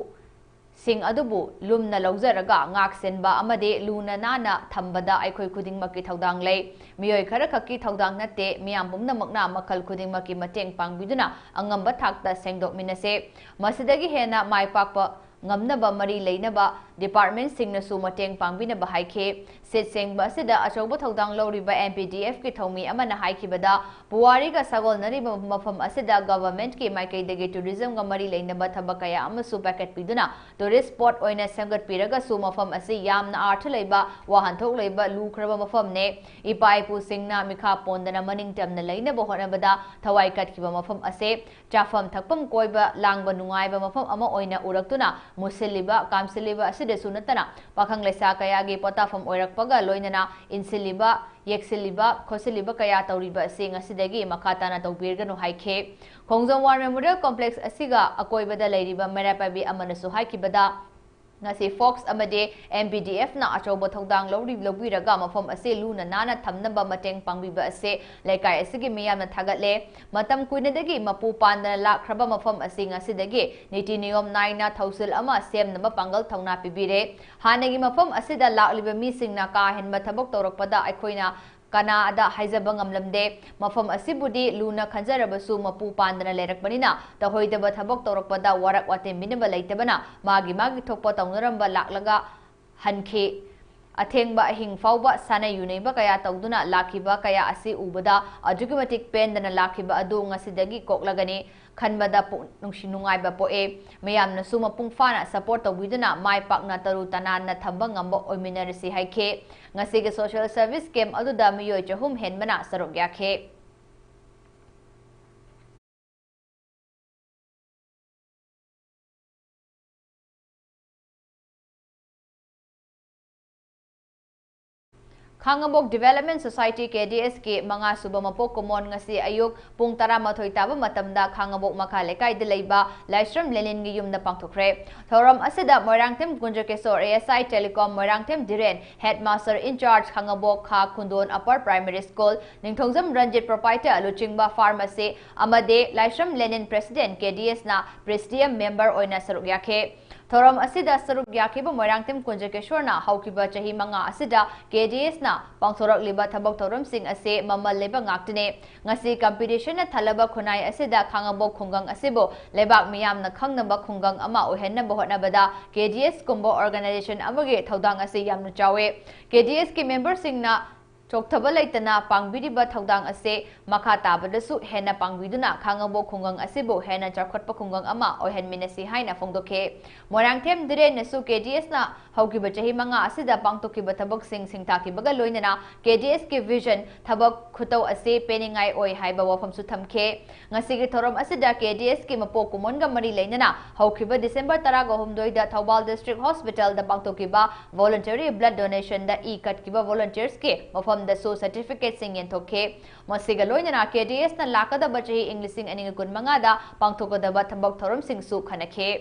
ꯁꯤꯡ ꯑꯗꯨꯕꯨ ꯂꯨꯝꯅ ꯂꯧꯖꯔꯒ ꯉꯥꯛ ꯁꯦꯟꯕ ꯑꯃꯗꯤ ꯂꯨꯅ ꯅꯥꯟꯅ ꯊꯝꯕꯗ ꯑꯩꯈꯣꯏ ꯈꯨꯗꯤꯡꯃꯛꯀꯤ ꯊꯧꯗꯥꯡ ꯂꯩ꯫ ꯃꯤꯑꯣꯏ ꯈꯔꯈꯛꯀꯤ ꯊꯧꯗꯥꯡ ꯅꯠꯇꯦ, ꯃꯤꯌꯥꯝ ꯄꯨꯝꯅꯃꯛꯅ ꯃꯈꯜ ꯈꯨꯗꯤꯡꯃꯛꯀꯤ ꯃꯇꯦꯡ ꯄꯥꯡꯕꯤꯗꯨꯅ ꯑꯉꯝꯕ ꯊꯥꯛꯇ ꯁꯦꯡꯗꯣꯛꯃꯤꯟꯅꯁꯦ꯫ ꯃꯁꯤꯗꯒꯤ ꯍꯦꯟꯅ ꯃꯥꯏ ꯄꯥꯛꯄ ꯉꯝꯅꯕ ꯃꯔꯤ ꯂꯩꯅꯕ departmentꯁꯤꯡꯅꯁꯨ ꯃꯇꯦꯡ ꯄꯥꯡꯕꯤꯅꯕ ꯍꯥꯏꯈꯤ꯫ ꯁꯤꯠ ꯁꯦꯡꯕ ꯑꯁꯤꯗ ꯑꯆꯧꯕ ꯊꯧꯗꯥꯡ ꯂꯧꯔꯤꯕ M P D Fꯀꯤ ꯊꯧꯃꯤ ꯑꯃꯅ ꯍꯥꯏꯈꯤꯕꯗ, ꯄꯨꯋꯥꯔꯤꯒ ꯁꯥꯒꯣꯟꯅꯔꯤꯕ ꯃꯐꯝ ꯑꯁꯤꯗ governmentꯀꯤ ꯃꯥꯏꯀꯩꯗꯒꯤ tourismꯒ ꯃꯔꯤ ꯂꯩꯅꯕ ꯊꯕꯛ ꯀꯌꯥ ꯑꯃꯁꯨ ꯄꯥꯏꯈꯠꯄꯤꯗꯨꯅ tourist spot ꯑꯣꯏꯅ ꯁꯦꯝꯒꯠꯄꯤꯔꯒꯁꯨ, ꯃꯐꯝ ꯑꯁꯤ ꯌꯥꯝꯅ ꯑꯥꯔꯊ ꯂꯩꯕ, ꯋꯥꯍꯟꯊꯣꯛ ꯂꯩꯕ, ꯂꯨꯈ꯭ꯔꯕ ꯃꯐꯝꯅꯦ꯫ ꯏꯄꯥ ꯏꯄꯨꯁꯤꯡꯅ ꯃꯤꯈꯥ ꯄꯣꯟꯗꯅ ꯃꯅꯤꯡ ꯇꯝꯅ ꯂꯩꯅꯕ ꯍꯣꯠꯅꯕꯗ ꯊꯋꯥꯏ ꯀꯠꯈꯤꯕ ꯃꯐꯝ ꯑꯁꯦ ꯆꯥꯐꯝ ꯊꯛꯐꯝ, ꯀꯣꯏꯕ ꯂꯥꯡꯕ ꯅꯨꯡꯉꯥꯏꯕ ꯃꯐꯝ ꯑꯃ ꯑꯣꯏꯅ ꯎꯔꯛꯇꯨꯅ, ꯃꯨꯁꯤꯜꯂꯤꯕ, ꯀꯥꯝꯁꯤꯜꯂꯤꯕ ꯑꯁꯤꯗꯁꯨ ꯅꯠꯇꯅ, ꯄꯥꯈꯪ ꯂꯩꯁꯥ ꯀꯌꯥꯒꯤ ꯄꯣꯊꯥꯐꯝ ꯑꯣꯏꯔꯛꯄꯒ ꯂꯣꯏꯅꯅ ꯏꯟꯁꯤꯜꯂꯤꯕ, ꯌꯦꯛꯁꯤꯜꯂꯤꯕ, ꯈꯣꯠꯆꯤꯜꯂꯤꯕ ꯀꯌꯥ ꯇꯧꯔꯤꯕ ꯑꯁꯤ ꯉꯁꯤꯗꯒꯤ ꯃꯈꯥ ꯇꯥꯅ ꯇꯧꯕꯤꯔꯒꯅꯨ ꯍꯥꯏꯈꯤ꯫ ꯈꯣꯡꯖꯣꯝ War Memorial Complex ꯑꯁꯤꯒ ꯑꯀꯣꯏꯕꯗ ꯂꯩꯔꯤꯕ ꯃꯩꯔꯥ ꯄꯥꯏꯕꯤ ꯑꯃꯅꯁꯨ ꯍꯥꯏꯈꯤꯕꯗ, ꯉꯁꯤ ꯐꯣꯛꯁ ꯑꯃꯗꯤ M P D Fꯅ ꯑꯆꯧꯕ ꯊꯧꯗꯥꯡ ꯂꯧꯔꯤ-, ꯂꯧꯕꯤꯔꯒ ꯃꯐꯝ ꯑꯁꯤ ꯂꯨꯅ ꯅꯥꯟꯅ ꯊꯝꯅꯕ ꯃꯇꯦꯡ ꯄꯥꯡꯕꯤꯕ ꯑꯁꯤ ꯂꯩꯀꯥꯏ ꯑꯁꯤꯒꯤ ꯃꯤꯌꯥꯝꯅ ꯊꯥꯒꯠꯂꯦ꯫ ꯃꯇꯝ ꯀꯨꯏꯅꯗꯒꯤ ꯃꯄꯨ ꯄꯥꯟꯗꯅ ꯂꯥꯛꯈ꯭ꯔꯕ ꯃꯐꯝ ꯑꯁꯤ ꯉꯁꯤꯗꯒꯤ ꯅꯤꯇꯤ ꯅꯤꯌꯣꯝ ꯅꯥꯏꯅ ꯊꯧꯁꯤꯜ ꯑꯃ ꯁꯦꯝꯅꯕ ꯄꯥꯡꯒꯜ ꯊꯧꯅꯥ ꯄꯤꯕꯤꯔꯦ꯫ ꯍꯥꯟꯅꯒꯤ ꯃꯐꯝ ꯑꯁꯤꯗ ꯂꯥꯛꯂꯤꯕ ꯃꯤꯁꯤꯡꯅ ꯀꯥ ꯍꯦꯟꯕ ꯊꯕꯛ ꯇꯧꯔꯛꯄꯗ ꯑꯩꯈꯣꯏꯅ ꯀꯅꯥꯗ ꯍꯥꯏꯖꯕ ꯉꯝꯂꯝꯗꯦ꯫ ꯃꯐꯝ ꯑꯁꯤꯕꯨꯗꯤ ꯂꯨꯅ ꯈꯟꯖꯔꯕꯁꯨ ꯃꯄꯨ ꯄꯥꯟꯗꯅ ꯂꯩꯔꯛꯄꯅꯤꯅ, ꯇꯧꯍꯩꯗꯕ ꯊꯕꯛ ꯇꯧꯔꯛꯄꯗ ꯋꯥꯔꯛ ꯋꯥꯇꯦꯝꯕꯤꯅꯕ ꯂꯩꯇꯕꯅ ꯃꯥꯒꯤ ꯃꯥꯒꯤ ꯊꯣꯛꯄ ꯇꯧꯅꯔꯝꯕ ꯂꯥꯛꯂꯒ ꯍꯟꯈꯤ꯫ ꯑꯊꯦꯡꯕ ꯑꯍꯤꯡ ꯐꯥꯎꯕ ꯁꯥꯟꯅ ꯌꯨꯅꯩꯕ ꯀꯌꯥ ꯇꯧꯗꯨꯅ ꯂꯥꯛꯈꯤꯕ ꯀꯌꯥ ꯑꯁꯤ ꯎꯕꯗ ꯑꯗꯨꯛꯀꯤ ꯃꯇꯤꯛ ꯄꯦꯟꯗꯅ ꯂꯥꯛꯈꯤꯕ ꯑꯗꯨ ꯉꯁꯤꯗꯒꯤ ꯀꯣꯛꯂꯒꯅꯤ ꯈꯟꯕꯗ ꯄꯨꯛ-, ꯅꯨꯡꯁꯤ ꯅꯨꯡꯉꯥꯏꯕ ꯄꯣꯛꯑꯦ꯫ ꯃꯤꯌꯥꯝꯅꯁꯨ ꯃꯄꯨꯡ ꯐꯥꯅ support ꯇꯧꯕꯤꯗꯨꯅ ꯃꯥꯏ ꯄꯥꯛꯅ ꯇꯔꯨ ꯇꯅꯥꯟꯅ ꯊꯝꯕ ꯉꯝꯕ ꯑꯣꯏꯃꯤꯟꯅꯔꯁꯤ ꯍꯥꯏꯈꯤ꯫ ꯉꯁꯤꯒꯤ social service camp ꯑꯗꯨꯗ ꯃꯤꯑꯣꯏ ꯆꯍꯨꯝ ꯍꯦꯟꯕꯅ ꯁꯔꯨꯛ ꯌꯥꯈꯤ꯫ ꯈꯥꯉꯕꯣꯛ Development Society, K D S ꯀꯤ ꯃꯉꯥ ꯁꯨꯕ ꯃꯄꯣꯛ ꯀꯨꯝꯑꯣꯟ ꯉꯁꯤ ꯑꯌꯨꯛ ꯄꯨꯡ ꯇꯔꯥꯃꯥꯊꯣꯏ ꯇꯥꯕ ꯃꯇꯝꯗ ꯈꯥꯉꯕꯣꯛ ꯃꯈꯥ ꯂꯩꯀꯥꯏꯗ ꯂꯩꯕ ꯂꯥꯏꯁ꯭ꯔꯝ ꯂꯦꯅꯤꯟꯒꯤ ꯌꯨꯝꯗ ꯄꯥꯡꯊꯣꯛꯈ꯭ꯔꯦ꯫ ꯊꯧꯔꯝ ꯑꯁꯤꯗ Moirangthem ꯀꯨꯟꯖꯀꯦꯁꯣꯔ, A S I Telecom, Moirangthem ꯙꯤꯔꯦꯟ, headmaster in charge ꯈꯥꯉꯕꯣꯛ ꯈꯥ ꯈꯨꯟꯗꯣꯟ Upper Primary School, ꯅꯤꯡꯊꯧꯖꯝ ꯔꯟꯖꯤꯠ, proprietor ꯂꯨꯆꯤꯡꯕ pharmacy, ꯑꯃꯗꯤ ꯂꯥꯏꯁ꯭ꯔꯝ ꯂꯦꯅꯤꯟ president, K D S ꯅ presidium member ꯑꯣꯏꯅ ꯁꯔꯨꯛ ꯌꯥꯈꯤ꯫ ꯊꯧꯔꯝ ꯑꯁꯤꯗ ꯁꯔꯨꯛ ꯌꯥꯈꯤꯕ ꯃꯣꯏꯔꯥꯡꯊꯦꯝ ꯀꯨꯟꯖꯀꯦꯁꯣꯔꯅ ꯍꯧꯈꯤꯕ ꯆꯍꯤ ꯃꯉꯥ ꯑꯁꯤꯗ ꯀꯦ ꯗꯤ ꯑꯦꯁꯅ ꯄꯥꯡꯊꯣꯔꯛꯂꯤꯕ ꯊꯕꯛ ꯊꯧꯔꯝꯁꯤꯡ ꯑꯁꯤ ꯃꯃꯜ ꯂꯩꯕ ꯉꯥꯛꯇꯅꯤ꯫ ꯉꯁꯤ ꯀꯝꯄꯤꯇꯤꯁꯟꯅ ꯊꯜꯂꯕ ꯈꯨꯟꯅꯥꯏ ꯑꯁꯤꯗ ꯈꯥꯉꯕꯣꯛ ꯈꯨꯡꯒꯪ ꯑꯁꯤꯕꯨ ꯂꯩꯕꯥꯛ ꯃꯤꯌꯥꯝꯅ ꯈꯪꯅꯕ ꯈꯨꯡꯒꯪ ꯑꯃ ꯑꯣꯏꯍꯟꯅꯕ ꯍꯣꯠꯅꯕꯗ ꯀꯦ ꯗꯤ ꯑꯦꯁ ꯀꯨꯝꯕ ꯑꯣꯔꯒꯅꯥꯏꯖꯦꯁꯟ ꯑꯃꯒꯤ ꯊꯧꯗꯥꯡ ꯑꯁꯤ ꯌꯥꯝꯅ ꯆꯥꯎꯏ꯫ ꯀꯦ ꯗꯤ ꯑꯦꯁꯀꯤ ꯃꯦꯝꯕꯔꯁꯤꯡꯅ ꯆꯣꯛꯊꯕ ꯂꯩꯇꯅ ꯄꯥꯡꯕꯤꯔꯤꯕ ꯊꯧꯗꯥꯡ ꯑꯁꯤ ꯃꯈꯥ ꯇꯥꯕꯗꯁꯨ ꯍꯦꯟꯅ ꯄꯥꯡꯕꯤꯗꯨꯅ ꯈꯥꯉꯕꯣꯛ ꯈꯨꯡꯒꯪ ꯑꯁꯤꯕꯨ ꯍꯦꯟꯅ ꯆꯥꯎꯈꯠꯄ ꯈꯨꯡꯒꯪ ꯑꯃ ꯑꯣꯏꯍꯟꯃꯤꯟꯅꯁꯤ ꯍꯥꯏꯅ ꯐꯣꯡꯗꯣꯛꯈꯤ꯫ ꯃꯣꯏꯔꯥꯡꯊꯦꯝ ꯗꯤꯔꯦꯟꯅꯁꯨ ꯀꯦ ꯗꯤ ꯑꯦꯁꯅ ꯍꯧꯈꯤꯕ ꯆꯍꯤ ꯃꯉꯥ ꯑꯁꯤꯗ ꯄꯥꯡꯊꯣꯛꯈꯤꯕ ꯊꯕꯛꯁꯤꯡ ꯁꯤꯡꯊꯥꯈꯤꯕꯒ ꯂꯣꯏꯅꯅ ꯀꯦ ꯗꯤ ꯑꯦꯁꯀꯤ ꯚꯤꯖꯟ ꯊꯕꯛ ꯈꯨꯇꯧ ꯑꯁꯤ ꯄꯦꯟꯅꯤꯡꯉꯥꯏ ꯑꯣꯏ ꯍꯥꯏꯕ ꯋꯥꯐꯝꯁꯨ ꯊꯝꯈꯤ꯫ ꯉꯁꯤꯒꯤ ꯊꯧꯔꯝ ꯑꯁꯤꯗ ꯀꯦ ꯗꯤ ꯑꯦꯁꯀꯤ ꯃꯄꯣꯛ ꯀꯨꯝꯑꯣꯟꯒ ꯃꯔꯤ ꯂꯩꯅꯅ ꯍꯧꯈꯤꯕ ꯗꯤꯁꯦꯝꯕꯔ ꯇꯔꯥꯒ ꯍꯨꯝꯗꯣꯏꯗ ꯊꯧꯕꯥꯜ ꯗꯤꯁꯇ꯭ꯔꯤꯛ ꯍꯣꯁꯄꯤꯇꯥꯜꯗ ꯄꯥꯡꯊꯣꯛꯈꯤꯕ voluntary blood donationꯗ ꯏ ꯀꯠꯈꯤꯕ volunteersꯀꯤ ꯃꯐꯝꯗꯁꯨ certificateꯁꯤꯡ ꯌꯦꯟꯊꯣꯛꯈꯤ꯫ ꯃꯁꯤꯒ ꯂꯣꯏꯅꯅ ꯀꯦ ꯗꯤ ꯑꯦꯁꯅ ꯂꯥꯛꯀꯗꯕ ꯆꯍꯤ ꯏꯪ ꯂꯤꯁꯤꯡ ꯑꯅꯤꯒ ꯀꯨꯟꯃꯉꯥꯗ ꯄꯥꯡꯊꯣꯛꯀꯗꯕ ꯊꯕꯛ ꯊꯧꯔꯝꯁꯤꯡꯁꯨ ꯈꯟꯅꯈꯤ꯫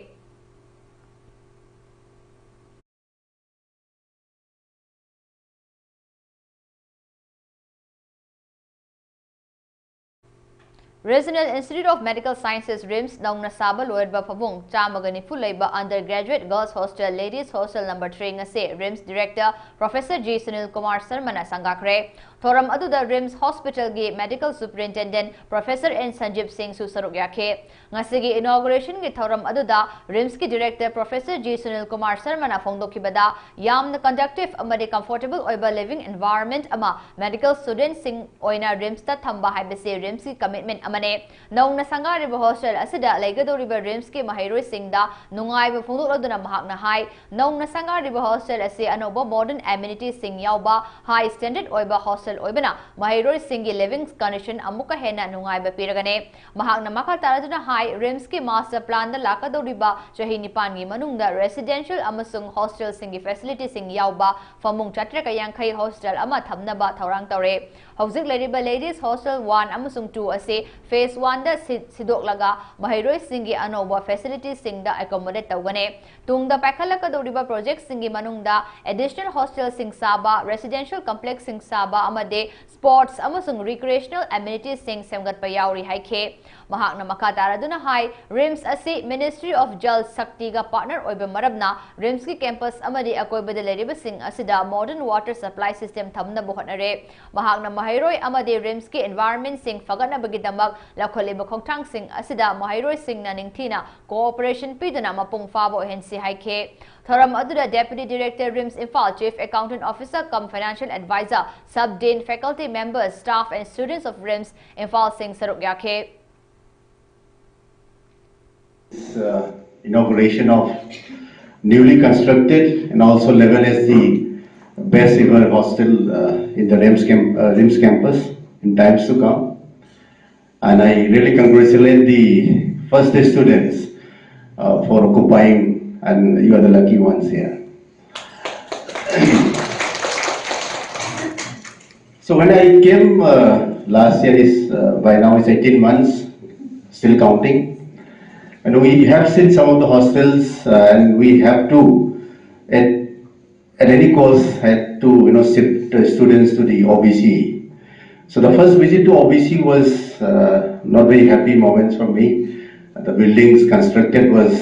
Regional Institute of Medical Sciences, RIMS, ꯅꯧꯅ ꯁꯥꯕ ꯂꯣꯏꯔꯕ ꯐꯃꯨꯡ ꯆꯥꯝꯃꯒ ꯅꯤꯐꯨ ꯂꯩꯕ undergraduate girls hostel, ladies hostel number three ꯉꯁꯤ RIMS director professor G Sunil Kumar ꯁꯔꯃꯅ ꯁꯪꯒꯥꯈ꯭ꯔꯦ꯫ ꯊꯧꯔꯝ ꯑꯗꯨꯗ RIMS hospitalꯒꯤ medical superintendent professor N ꯁꯟꯖꯤꯞ ꯁꯤꯡꯁꯨ ꯁꯔꯨꯛ ꯌꯥꯈꯤ꯫ ꯉꯁꯤꯒꯤ inaugurationꯒꯤ ꯊꯧꯔꯝ ꯑꯗꯨꯗ RIMSꯀꯤ director professor G Sunil Kumar ꯁꯔꯃꯅ ꯐꯣꯡꯗꯣꯛꯈꯤꯕꯗ, ꯌꯥꯝꯅ conducive ꯑꯃꯗꯤ comfortable ꯑꯣꯏꯕ living environment ꯑꯃ medical studentꯁꯤꯡ ꯑꯣꯏꯅ RIMSꯇ ꯊꯝꯕ ꯍꯥꯏꯕꯁꯤ RIMSꯀꯤ commitment ꯑꯃꯅꯤ꯫ ꯅꯧꯅ ꯁꯪꯒꯥꯔꯤꯕ hostel ꯑꯁꯤꯗ ꯂꯩꯒꯗꯧꯔꯤꯕ RIMSꯀꯤ ꯃꯍꯩꯔꯣꯏꯁꯤꯡꯗ ꯅꯨꯡꯉꯥꯏꯕ ꯐꯣꯡꯗꯣꯛꯂꯗꯨꯅ ꯃꯍꯥꯛꯅ ꯍꯥꯏ, ꯅꯧꯅ ꯁꯪꯒꯥꯔꯤꯕ hostel ꯑꯁꯤ ꯑꯅꯧꯕ modern amenityꯁꯤꯡ ꯌꯥꯎꯕ, high standard ꯑꯣꯏꯕ hostel ꯑꯣꯏꯕꯅ ꯃꯍꯩꯔꯣꯏꯁꯤꯡꯒꯤ living condition ꯑꯃꯨꯛꯀ ꯍꯦꯟꯅ ꯅꯨꯡꯉꯥꯏꯕ ꯄꯤꯔꯒꯅꯤ꯫ ꯃꯍꯥꯛꯅ ꯃꯈꯥ ꯇꯥꯔꯗꯨꯅ ꯍꯥꯏ, RIMSꯀꯤ master planꯗ ꯂꯥꯛꯀꯗꯧꯔꯤꯕ ꯆꯍꯤ ꯅꯤꯄꯥꯟꯒꯤ ꯃꯅꯨꯡꯗ residential ꯑꯃꯁꯨꯡ hostelꯁꯤꯡꯒꯤ facilityꯁꯤꯡ ꯌꯥꯎꯕ ꯐꯃꯨꯡ ꯆꯥꯇ꯭ꯔꯦꯠꯀ ꯌꯥꯡꯈꯩ hostel ꯑꯃ ꯊꯝꯅꯕ ꯊꯧꯔꯥꯡ ꯇꯧꯔꯦ꯫ ꯍꯧꯖꯤꯛ ꯂꯩꯔꯤꯕ ladies hostel one ꯑꯃꯁꯨꯡ two ꯑꯁꯤ Phase one ꯗ ꯁꯤ- ꯁꯤꯗꯣꯛꯂꯒ ꯃꯍꯩꯔꯣꯏꯁꯤꯡꯒꯤ ꯑꯅꯧꯕ facility ꯁꯤꯡꯗ accommodate ꯇꯧꯒꯅꯤ꯫ ꯇꯨꯡꯗ ꯄꯥꯏꯈꯠꯂꯛꯀꯗꯧꯔꯤꯕ project ꯁꯤꯡꯒꯤ ꯃꯅꯨꯡꯗ additional hostel ꯁꯤꯡ ꯁꯥꯕ, residential complex ꯁꯤꯡ ꯁꯥꯕ ꯑꯃꯗꯤ sports ꯑꯃꯁꯨꯡ recreational amenities ꯁꯤꯡ ꯁꯦꯝꯒꯠꯄ ꯌꯥꯎꯔꯤ ꯍꯥꯏꯈꯤ꯫ ꯃꯍꯥꯛꯅ ꯃꯈꯥ ꯇꯥꯔꯗꯨꯅ ꯍꯥꯏ, RIMS ꯑꯁꯤ Ministry of Jal Shakti ꯒ partner ꯑꯣꯏꯕ ꯃꯔꯝꯅ RIMS ꯀꯤ campus ꯑꯃꯗꯤ ꯑꯀꯣꯏꯕꯗ ꯂꯩꯔꯤꯕꯁꯤꯡ ꯑꯁꯤꯗ modern water supply system ꯊꯝꯅꯕ ꯍꯣꯠꯅꯔꯦ꯫ ꯃꯍꯥꯛꯅ ꯃꯍꯩꯔꯣꯏ ꯑꯃꯗꯤ RIMS ꯀꯤ environment ꯁꯤꯡ ꯐꯒꯠꯅꯕꯒꯤꯗꯃꯛ ꯂꯧꯈꯠꯂꯤꯕ ꯈꯣꯡꯊꯥꯡꯁꯤꯡ ꯑꯁꯤꯗ ꯃꯍꯩꯔꯣꯏꯁꯤꯡꯅ ꯅꯤꯡꯊꯤꯅ cooperation ꯄꯤꯗꯨꯅ ꯃꯄꯨꯡ ꯐꯥꯕ ꯑꯣꯏꯍꯟꯁꯤ ꯍꯥꯏꯈꯤ꯫ ꯊꯧꯔꯝ ꯑꯗꯨꯗ Deputy Director RIMS Imphal, Chief Accountant Officer cum Financial Advisor, Sub Dean, faculty members, staff and students of RIMS Imphal ꯁꯤꯡ ꯁꯔꯨꯛ ꯌꯥꯈꯤ꯫ This uh, inauguration of newly constructed and also level as the best ever hostel uh, in the RIMS, camp, uh, RIMS campus in times to come. And I really congratulate the first day students uh, for occupying, and you are the lucky ones here. So when I came uh, last year, is uh, by now it's eighteen months, still counting. And we have seen some of the hostels, uh, and we have to, at, at any cost, had to you know shift the students to the O B C. So the first visit to O B C was uh, not very happy moments for me. The buildings constructed was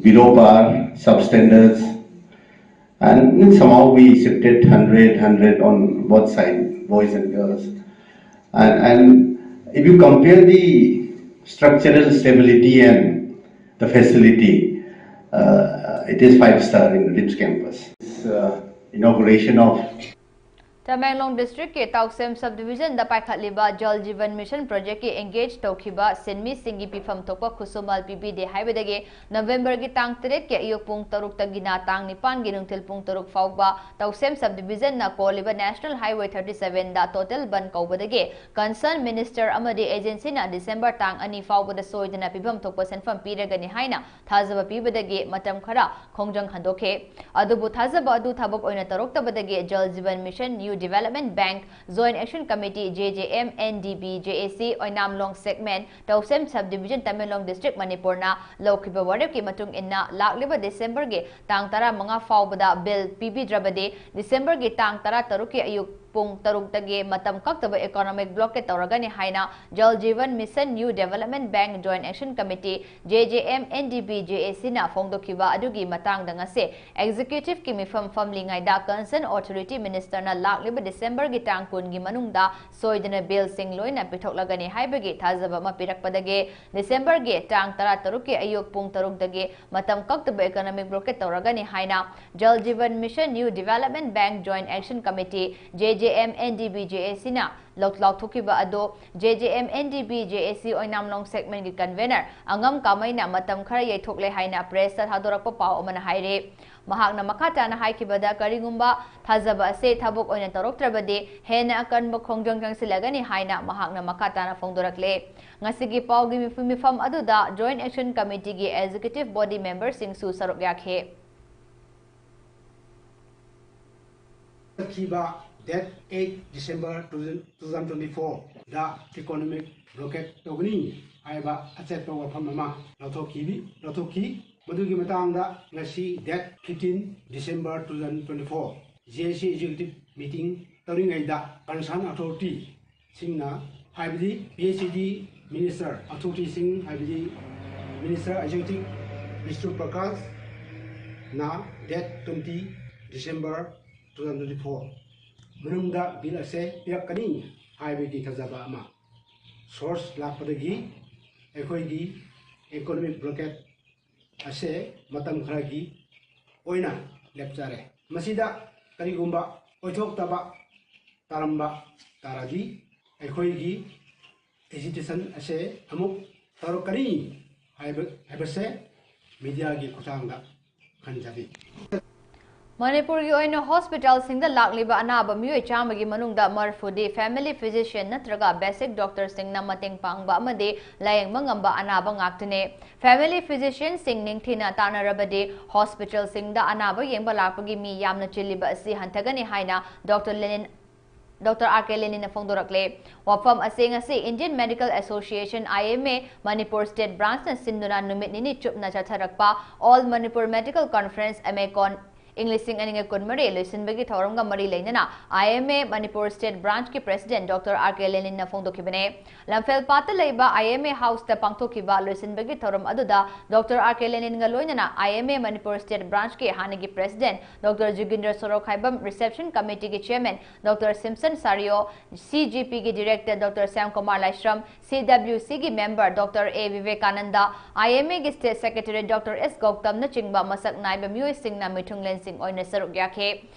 below par, substandards, and somehow we shifted hundred, hundred on both sides, boys and girls. And, and if you compare the structural stability and the facility, uh, it is five star in RIMS campus. This uh, inauguration of Tamenglong District ꯀꯤ ꯇꯧꯁꯦꯝ Subdivision ꯗ ꯄꯥꯏꯈꯠꯂꯤꯕ Jal Jeevan Mission Project ꯀꯤ engage ꯇꯧꯈꯤꯕ ꯁꯤꯟꯃꯤꯁꯤꯡꯒꯤ ꯄꯤꯐꯝ ꯊꯣꯛꯄ ꯈꯨꯠꯁꯨꯃꯜ ꯄꯤꯕꯤꯗꯦ ꯍꯥꯏꯕꯗꯒꯤ November ꯒꯤ ꯇꯥꯡ ꯇꯔꯦꯠ ꯀꯤ ꯑꯌꯨꯛ ꯄꯨꯡ ꯇꯔꯨꯛ ꯇꯒꯤꯅ ꯇꯥꯡ ꯅꯤꯄꯥꯟ ꯒꯤ ꯅꯨꯡꯊꯤꯜ ꯄꯨꯡ ꯇꯔꯨꯛ ꯐꯥꯎꯕ ꯇꯧꯁꯦꯝ Subdivision ꯅ ꯀꯣꯜꯂꯤꯕ National Highway thirty seven ꯗ total ꯕꯟ ꯀꯧꯕꯗꯒꯤ concern minister ꯑꯃꯗꯤ agency ꯅ December ꯇꯥꯡ ꯑꯅꯤ ꯐꯥꯎꯕꯗ ꯁꯣꯏꯗꯅ ꯄꯤꯐꯝ ꯊꯣꯛꯄ ꯁꯦꯟꯐꯝ ꯄꯤꯔꯒꯅꯤ ꯍꯥꯏꯅ ꯊꯥꯖꯕ ꯄꯤꯕꯗꯒꯤ ꯃꯇꯝ ꯈꯔ ꯈꯣꯡꯖꯪ ꯍꯟꯗꯣꯛꯈꯤ꯫ ꯑꯗꯨꯕꯨ ꯊꯥꯖꯕ ꯑꯗꯨ ꯊꯕꯛ ꯑꯣꯏꯅ ꯇꯧꯔꯛꯇꯕꯗꯒꯤ Jal Jeevan Mission Development Bank Joint Action Committee, J J M N D B J A C, ꯑꯣꯏꯅꯥꯝꯂꯣꯡ Segment, ꯇꯧꯁꯦꯝ Sub Division, Tamenglong District, ꯃꯅꯤꯄꯨꯔꯅ ꯂꯧꯈꯤꯕ ꯋꯥꯔꯦꯞꯀꯤ ꯃꯇꯨꯡ ꯏꯟꯅ, ꯂꯥꯛꯂꯤꯕ ꯗꯤꯁꯦꯝꯕꯔꯒꯤ ꯇꯥꯡ ꯇꯔꯥꯃꯉꯥ ꯐꯥꯎꯕꯗ ꯕꯤꯜ ꯄꯤꯕꯤꯗ꯭ꯔꯕꯗꯤ, ꯗꯤꯁꯦꯝꯕꯔꯒꯤ ꯇꯥꯡ ꯇꯔꯥꯇꯔꯨꯛꯀꯤ ꯑꯌꯨꯛ ꯄꯨꯡ ꯇꯔꯨꯛꯇꯒꯤ ꯃꯇꯝ ꯀꯛꯇꯕ economic blockade ꯇꯧꯔꯒꯅꯤ ꯍꯥꯏꯅ Jal Jeevan Mission New Development Bank Joint Action Committee, J J M N D B J A C ꯅ ꯐꯣꯡꯗꯣꯛꯈꯤꯕ ꯑꯗꯨꯒꯤ ꯃꯇꯥꯡꯗ ꯉꯁꯤ Executive ꯀꯤ ꯃꯤꯐꯝ ꯐꯝꯂꯤꯉꯩꯗ Concerned Authority Minister ꯅ ꯂꯥꯛꯂꯤꯕ ꯗꯤꯁꯦꯝꯕꯔꯒꯤ ꯇꯥꯡ ꯀꯨꯟꯒꯤ ꯃꯅꯨꯡꯗ ꯁꯣꯏꯗꯅ ꯕꯤꯜꯁꯤꯡ ꯂꯣꯏꯅ ꯄꯤꯊꯣꯛꯂꯒꯅꯤ ꯍꯥꯏꯕꯒꯤ ꯊꯥꯖꯕ ꯑꯃ ꯄꯤꯔꯛꯄꯗꯒꯤ, ꯗꯤꯁꯦꯝꯕꯔꯒꯤ ꯇꯥꯡ ꯇꯔꯥꯇꯔꯨꯛꯀꯤ ꯑꯌꯨꯛ ꯄꯨꯡ ꯇꯔꯨꯛꯇꯒꯤ ꯃꯇꯝ ꯀꯛꯇꯕ economic blockade ꯇꯧꯔꯒꯅꯤ ꯍꯥꯏꯅ Jal Jeevan Mission New Development Bank Joint Action Committee, J J M N D B J A C ꯅ ꯂꯧ-, ꯂꯥꯎꯊꯣꯛꯈꯤꯕ ꯑꯗꯨ J J M N D B J A C ꯑꯣꯏꯅꯥꯝꯂꯣꯡ Segment ꯀꯤ Convener ꯑꯉꯝ ꯀꯥꯃꯩꯅ ꯃꯇꯝ ꯈꯔ ꯌꯩꯊꯣꯛꯂꯦ ꯍꯥꯏꯅ press ꯇ ꯊꯥꯗꯣꯔꯛꯄ ꯄꯥꯎ ꯑꯃꯅ ꯍꯥꯏꯔꯤ꯫ ꯃꯍꯥꯛꯅ ꯃꯈꯥ ꯇꯥꯅ ꯍꯥꯏꯈꯤꯕꯗ, ꯀꯔꯤꯒꯨꯝꯕ ꯊꯥꯖꯕ ꯑꯁꯤ ꯊꯕꯛ ꯑꯣꯏꯅ ꯇꯧꯔꯛꯇ꯭ꯔꯕꯗꯤ, ꯍꯦꯟꯅ ꯑꯀꯟꯕ ꯈꯣꯡꯖꯪ ꯆꯪꯁꯤꯜꯂꯒꯅꯤ ꯍꯥꯏꯅ ꯃꯍꯥꯛꯅ ꯃꯈꯥ ꯇꯥꯅ ꯐꯣꯡꯗꯣꯔꯛꯂꯦ꯫ ꯉꯁꯤꯒꯤ ꯄꯥꯎꯒꯤ ꯃꯤꯐꯝ, ꯃꯤꯐꯝ ꯑꯗꯨꯗ Joint Action Committee ꯒꯤ executive body member ꯁꯤꯡꯁꯨ ꯁꯔꯨꯛ ꯌꯥꯈꯤ꯫ ꯆꯠꯈꯤꯕ date eight December two thousand twenty-four ꯗ economic blockade ꯇꯧꯒꯅꯤ ꯍꯥꯏꯕ ꯑꯆꯦꯠꯄ ꯋꯥꯐꯝ ꯑꯃ ꯂꯧꯊꯣꯛꯈꯤꯕꯤ-, ꯂꯧꯊꯣꯛꯈꯤ꯫ ꯃꯗꯨꯒꯤ ꯃꯇꯥꯡꯗ ꯉꯁꯤ date fifteen December two thousand twenty-four J A C executive meeting ꯇꯧꯔꯤꯉꯩꯗ concerned authority ꯁꯤꯡꯅ, ꯍꯥꯏꯕꯗꯤ P H E D minister, authority ꯁꯤꯡ, ꯍꯥꯏꯕꯗꯤ Minister Executive Vishnu Prakash ꯅ date twenty December two thousand twenty-four ꯃꯅꯨꯡꯗ ꯕꯤꯜ ꯑꯁꯦ ꯄꯤꯔꯛꯀꯅꯤ ꯍꯥꯏꯕꯒꯤ ꯊꯥꯖꯕ ꯑꯃ source ꯂꯥꯛꯄꯗꯒꯤ ꯑꯩꯈꯣꯏꯒꯤ economic blockade ꯑꯁꯦ ꯃꯇꯝ ꯈꯔꯒꯤ ꯑꯣꯏꯅ ꯂꯦꯞꯆꯔꯦ꯫ ꯃꯁꯤꯗ ꯀꯔꯤꯒꯨꯝꯕ ꯑꯣꯏꯊꯣꯛꯇꯕ ꯇꯥꯔꯝꯕ ꯇꯥꯔꯗꯤ, ꯑꯩꯈꯣꯏꯒꯤ agitation ꯑꯁꯦ ꯑꯃꯨꯛ ꯇꯧꯔꯛꯀꯅꯤ ꯍꯥꯏꯕ, ꯍꯥꯏꯕꯁꯦ media ꯒꯤ ꯈꯨꯠꯊꯥꯡꯗ ꯈꯟꯖꯔꯤ꯫ ꯃꯅꯤꯄꯨꯔꯒꯤ ꯑꯣꯏꯅ ꯍꯣꯁꯄꯤꯇꯥꯜꯁꯤꯡꯗ ꯂꯥꯛꯂꯤꯕ ꯑꯅꯥꯕ ꯃꯤꯑꯣꯏ ꯆꯥꯝꯃꯒꯤ ꯃꯅꯨꯡꯗ ꯃꯔꯐꯨꯗꯤ ꯐꯦꯃꯤꯂꯤ ꯐꯤꯖꯤꯁꯤꯌꯟ ꯅꯠꯇ꯭ꯔꯒ ꯕꯦꯁꯤꯛ ꯗꯣꯛꯇꯔꯁꯤꯡꯅ ꯃꯇꯦꯡ ꯄꯥꯡꯕ ꯑꯃꯗꯤ ꯂꯥꯌꯦꯡꯕ ꯉꯝꯕ ꯑꯅꯥꯕ ꯉꯥꯛꯇꯅꯤ꯫ ꯐꯦꯃꯤꯂꯤ ꯐꯤꯖꯤꯁꯤꯌꯟꯁꯤꯡ ꯅꯤꯡꯊꯤꯅ ꯇꯥꯟꯅꯔꯕꯗꯤ ꯍꯣꯁꯄꯤꯇꯥꯜꯁꯤꯡꯗ ꯑꯅꯥꯕ ꯌꯦꯡꯕ ꯂꯥꯛꯄꯒꯤ ꯃꯤ ꯌꯥꯝꯅ ꯆꯤꯜꯂꯤꯕ ꯑꯁꯤ ꯍꯟꯊꯒꯅꯤ ꯍꯥꯏꯅ doctor Lenin doctor R K ꯂꯦꯅꯤꯟꯅ ꯐꯣꯡꯗꯣꯔꯛꯂꯦ꯫ ꯋꯥꯐꯝ ꯑꯁꯤ ꯉꯁꯤ Indian Medical Association, I M A, Manipur state ꯕ꯭ꯔꯥꯟꯆꯅ ꯁꯤꯟꯗꯨꯅ ꯅꯨꯃꯤꯠ ꯅꯤꯅꯤ ꯆꯨꯞꯅ ꯆꯠꯊꯔꯛꯄ All Manipur Medical Conference, ꯑꯦꯃꯦꯀꯣꯟ, ꯏꯪ ꯂꯤꯁꯤꯡ ꯑꯅꯤꯒ ꯀꯨꯟꯃꯔꯤ ꯂꯣꯏꯁꯤꯟꯕꯒꯤ ꯊꯧꯔꯝꯒ ꯃꯔꯤ ꯂꯩꯅꯅ I M A Manipur state ꯕ꯭ꯔꯥꯟꯆꯀꯤ ꯄ꯭ꯔꯦꯁꯤꯗꯦꯟꯠ ꯗꯣꯛꯇꯔ ꯑꯥꯔ ꯀꯦ ꯂꯦꯅꯤꯟꯅ ꯐꯣꯡꯗꯣꯛꯈꯤꯕꯅꯦ꯫ ꯂꯝꯐꯦꯜꯄꯥꯠꯇ ꯂꯩꯕ I M A ꯍꯥꯎꯁꯇ ꯄꯥꯡꯊꯣꯛꯈꯤꯕ ꯂꯣꯏꯁꯤꯟꯕꯒꯤ ꯊꯧꯔꯝ ꯑꯗꯨꯗ ꯗꯣꯛꯇꯔ ꯑꯥꯔ ꯀꯦ ꯂꯦꯅꯤꯟꯒ ꯂꯣꯏꯅꯅ I M A Manipur state ꯕ꯭ꯔꯥꯟꯆꯀꯤ ꯍꯥꯟꯅꯒꯤ president doctor Jugindra Sorokhaibam, reception ꯀꯃꯤꯇꯤꯒꯤ chairman doctor Simson Sariyo, C G Pꯒꯤ director doctor Shyamkumar Laishram, C W Cꯒꯤ member doctor A Vivekananda, I M Aꯒꯤ ꯁ꯭ꯇꯦꯠ ꯁꯦꯀ꯭ꯔꯦꯇꯔꯤ ꯗꯣꯛꯇꯔ ꯑꯦꯁ ꯒꯧꯇꯝꯅꯆꯤꯡꯕ ꯃꯁꯛ ꯅꯥꯏꯕ ꯃꯤꯑꯣꯏꯁꯤꯡꯅ ꯃꯤꯊꯨꯡꯂꯦꯟꯁꯤꯡ ꯑꯣꯏꯅ ꯁꯔꯨꯛ ꯌꯥꯈꯤ꯫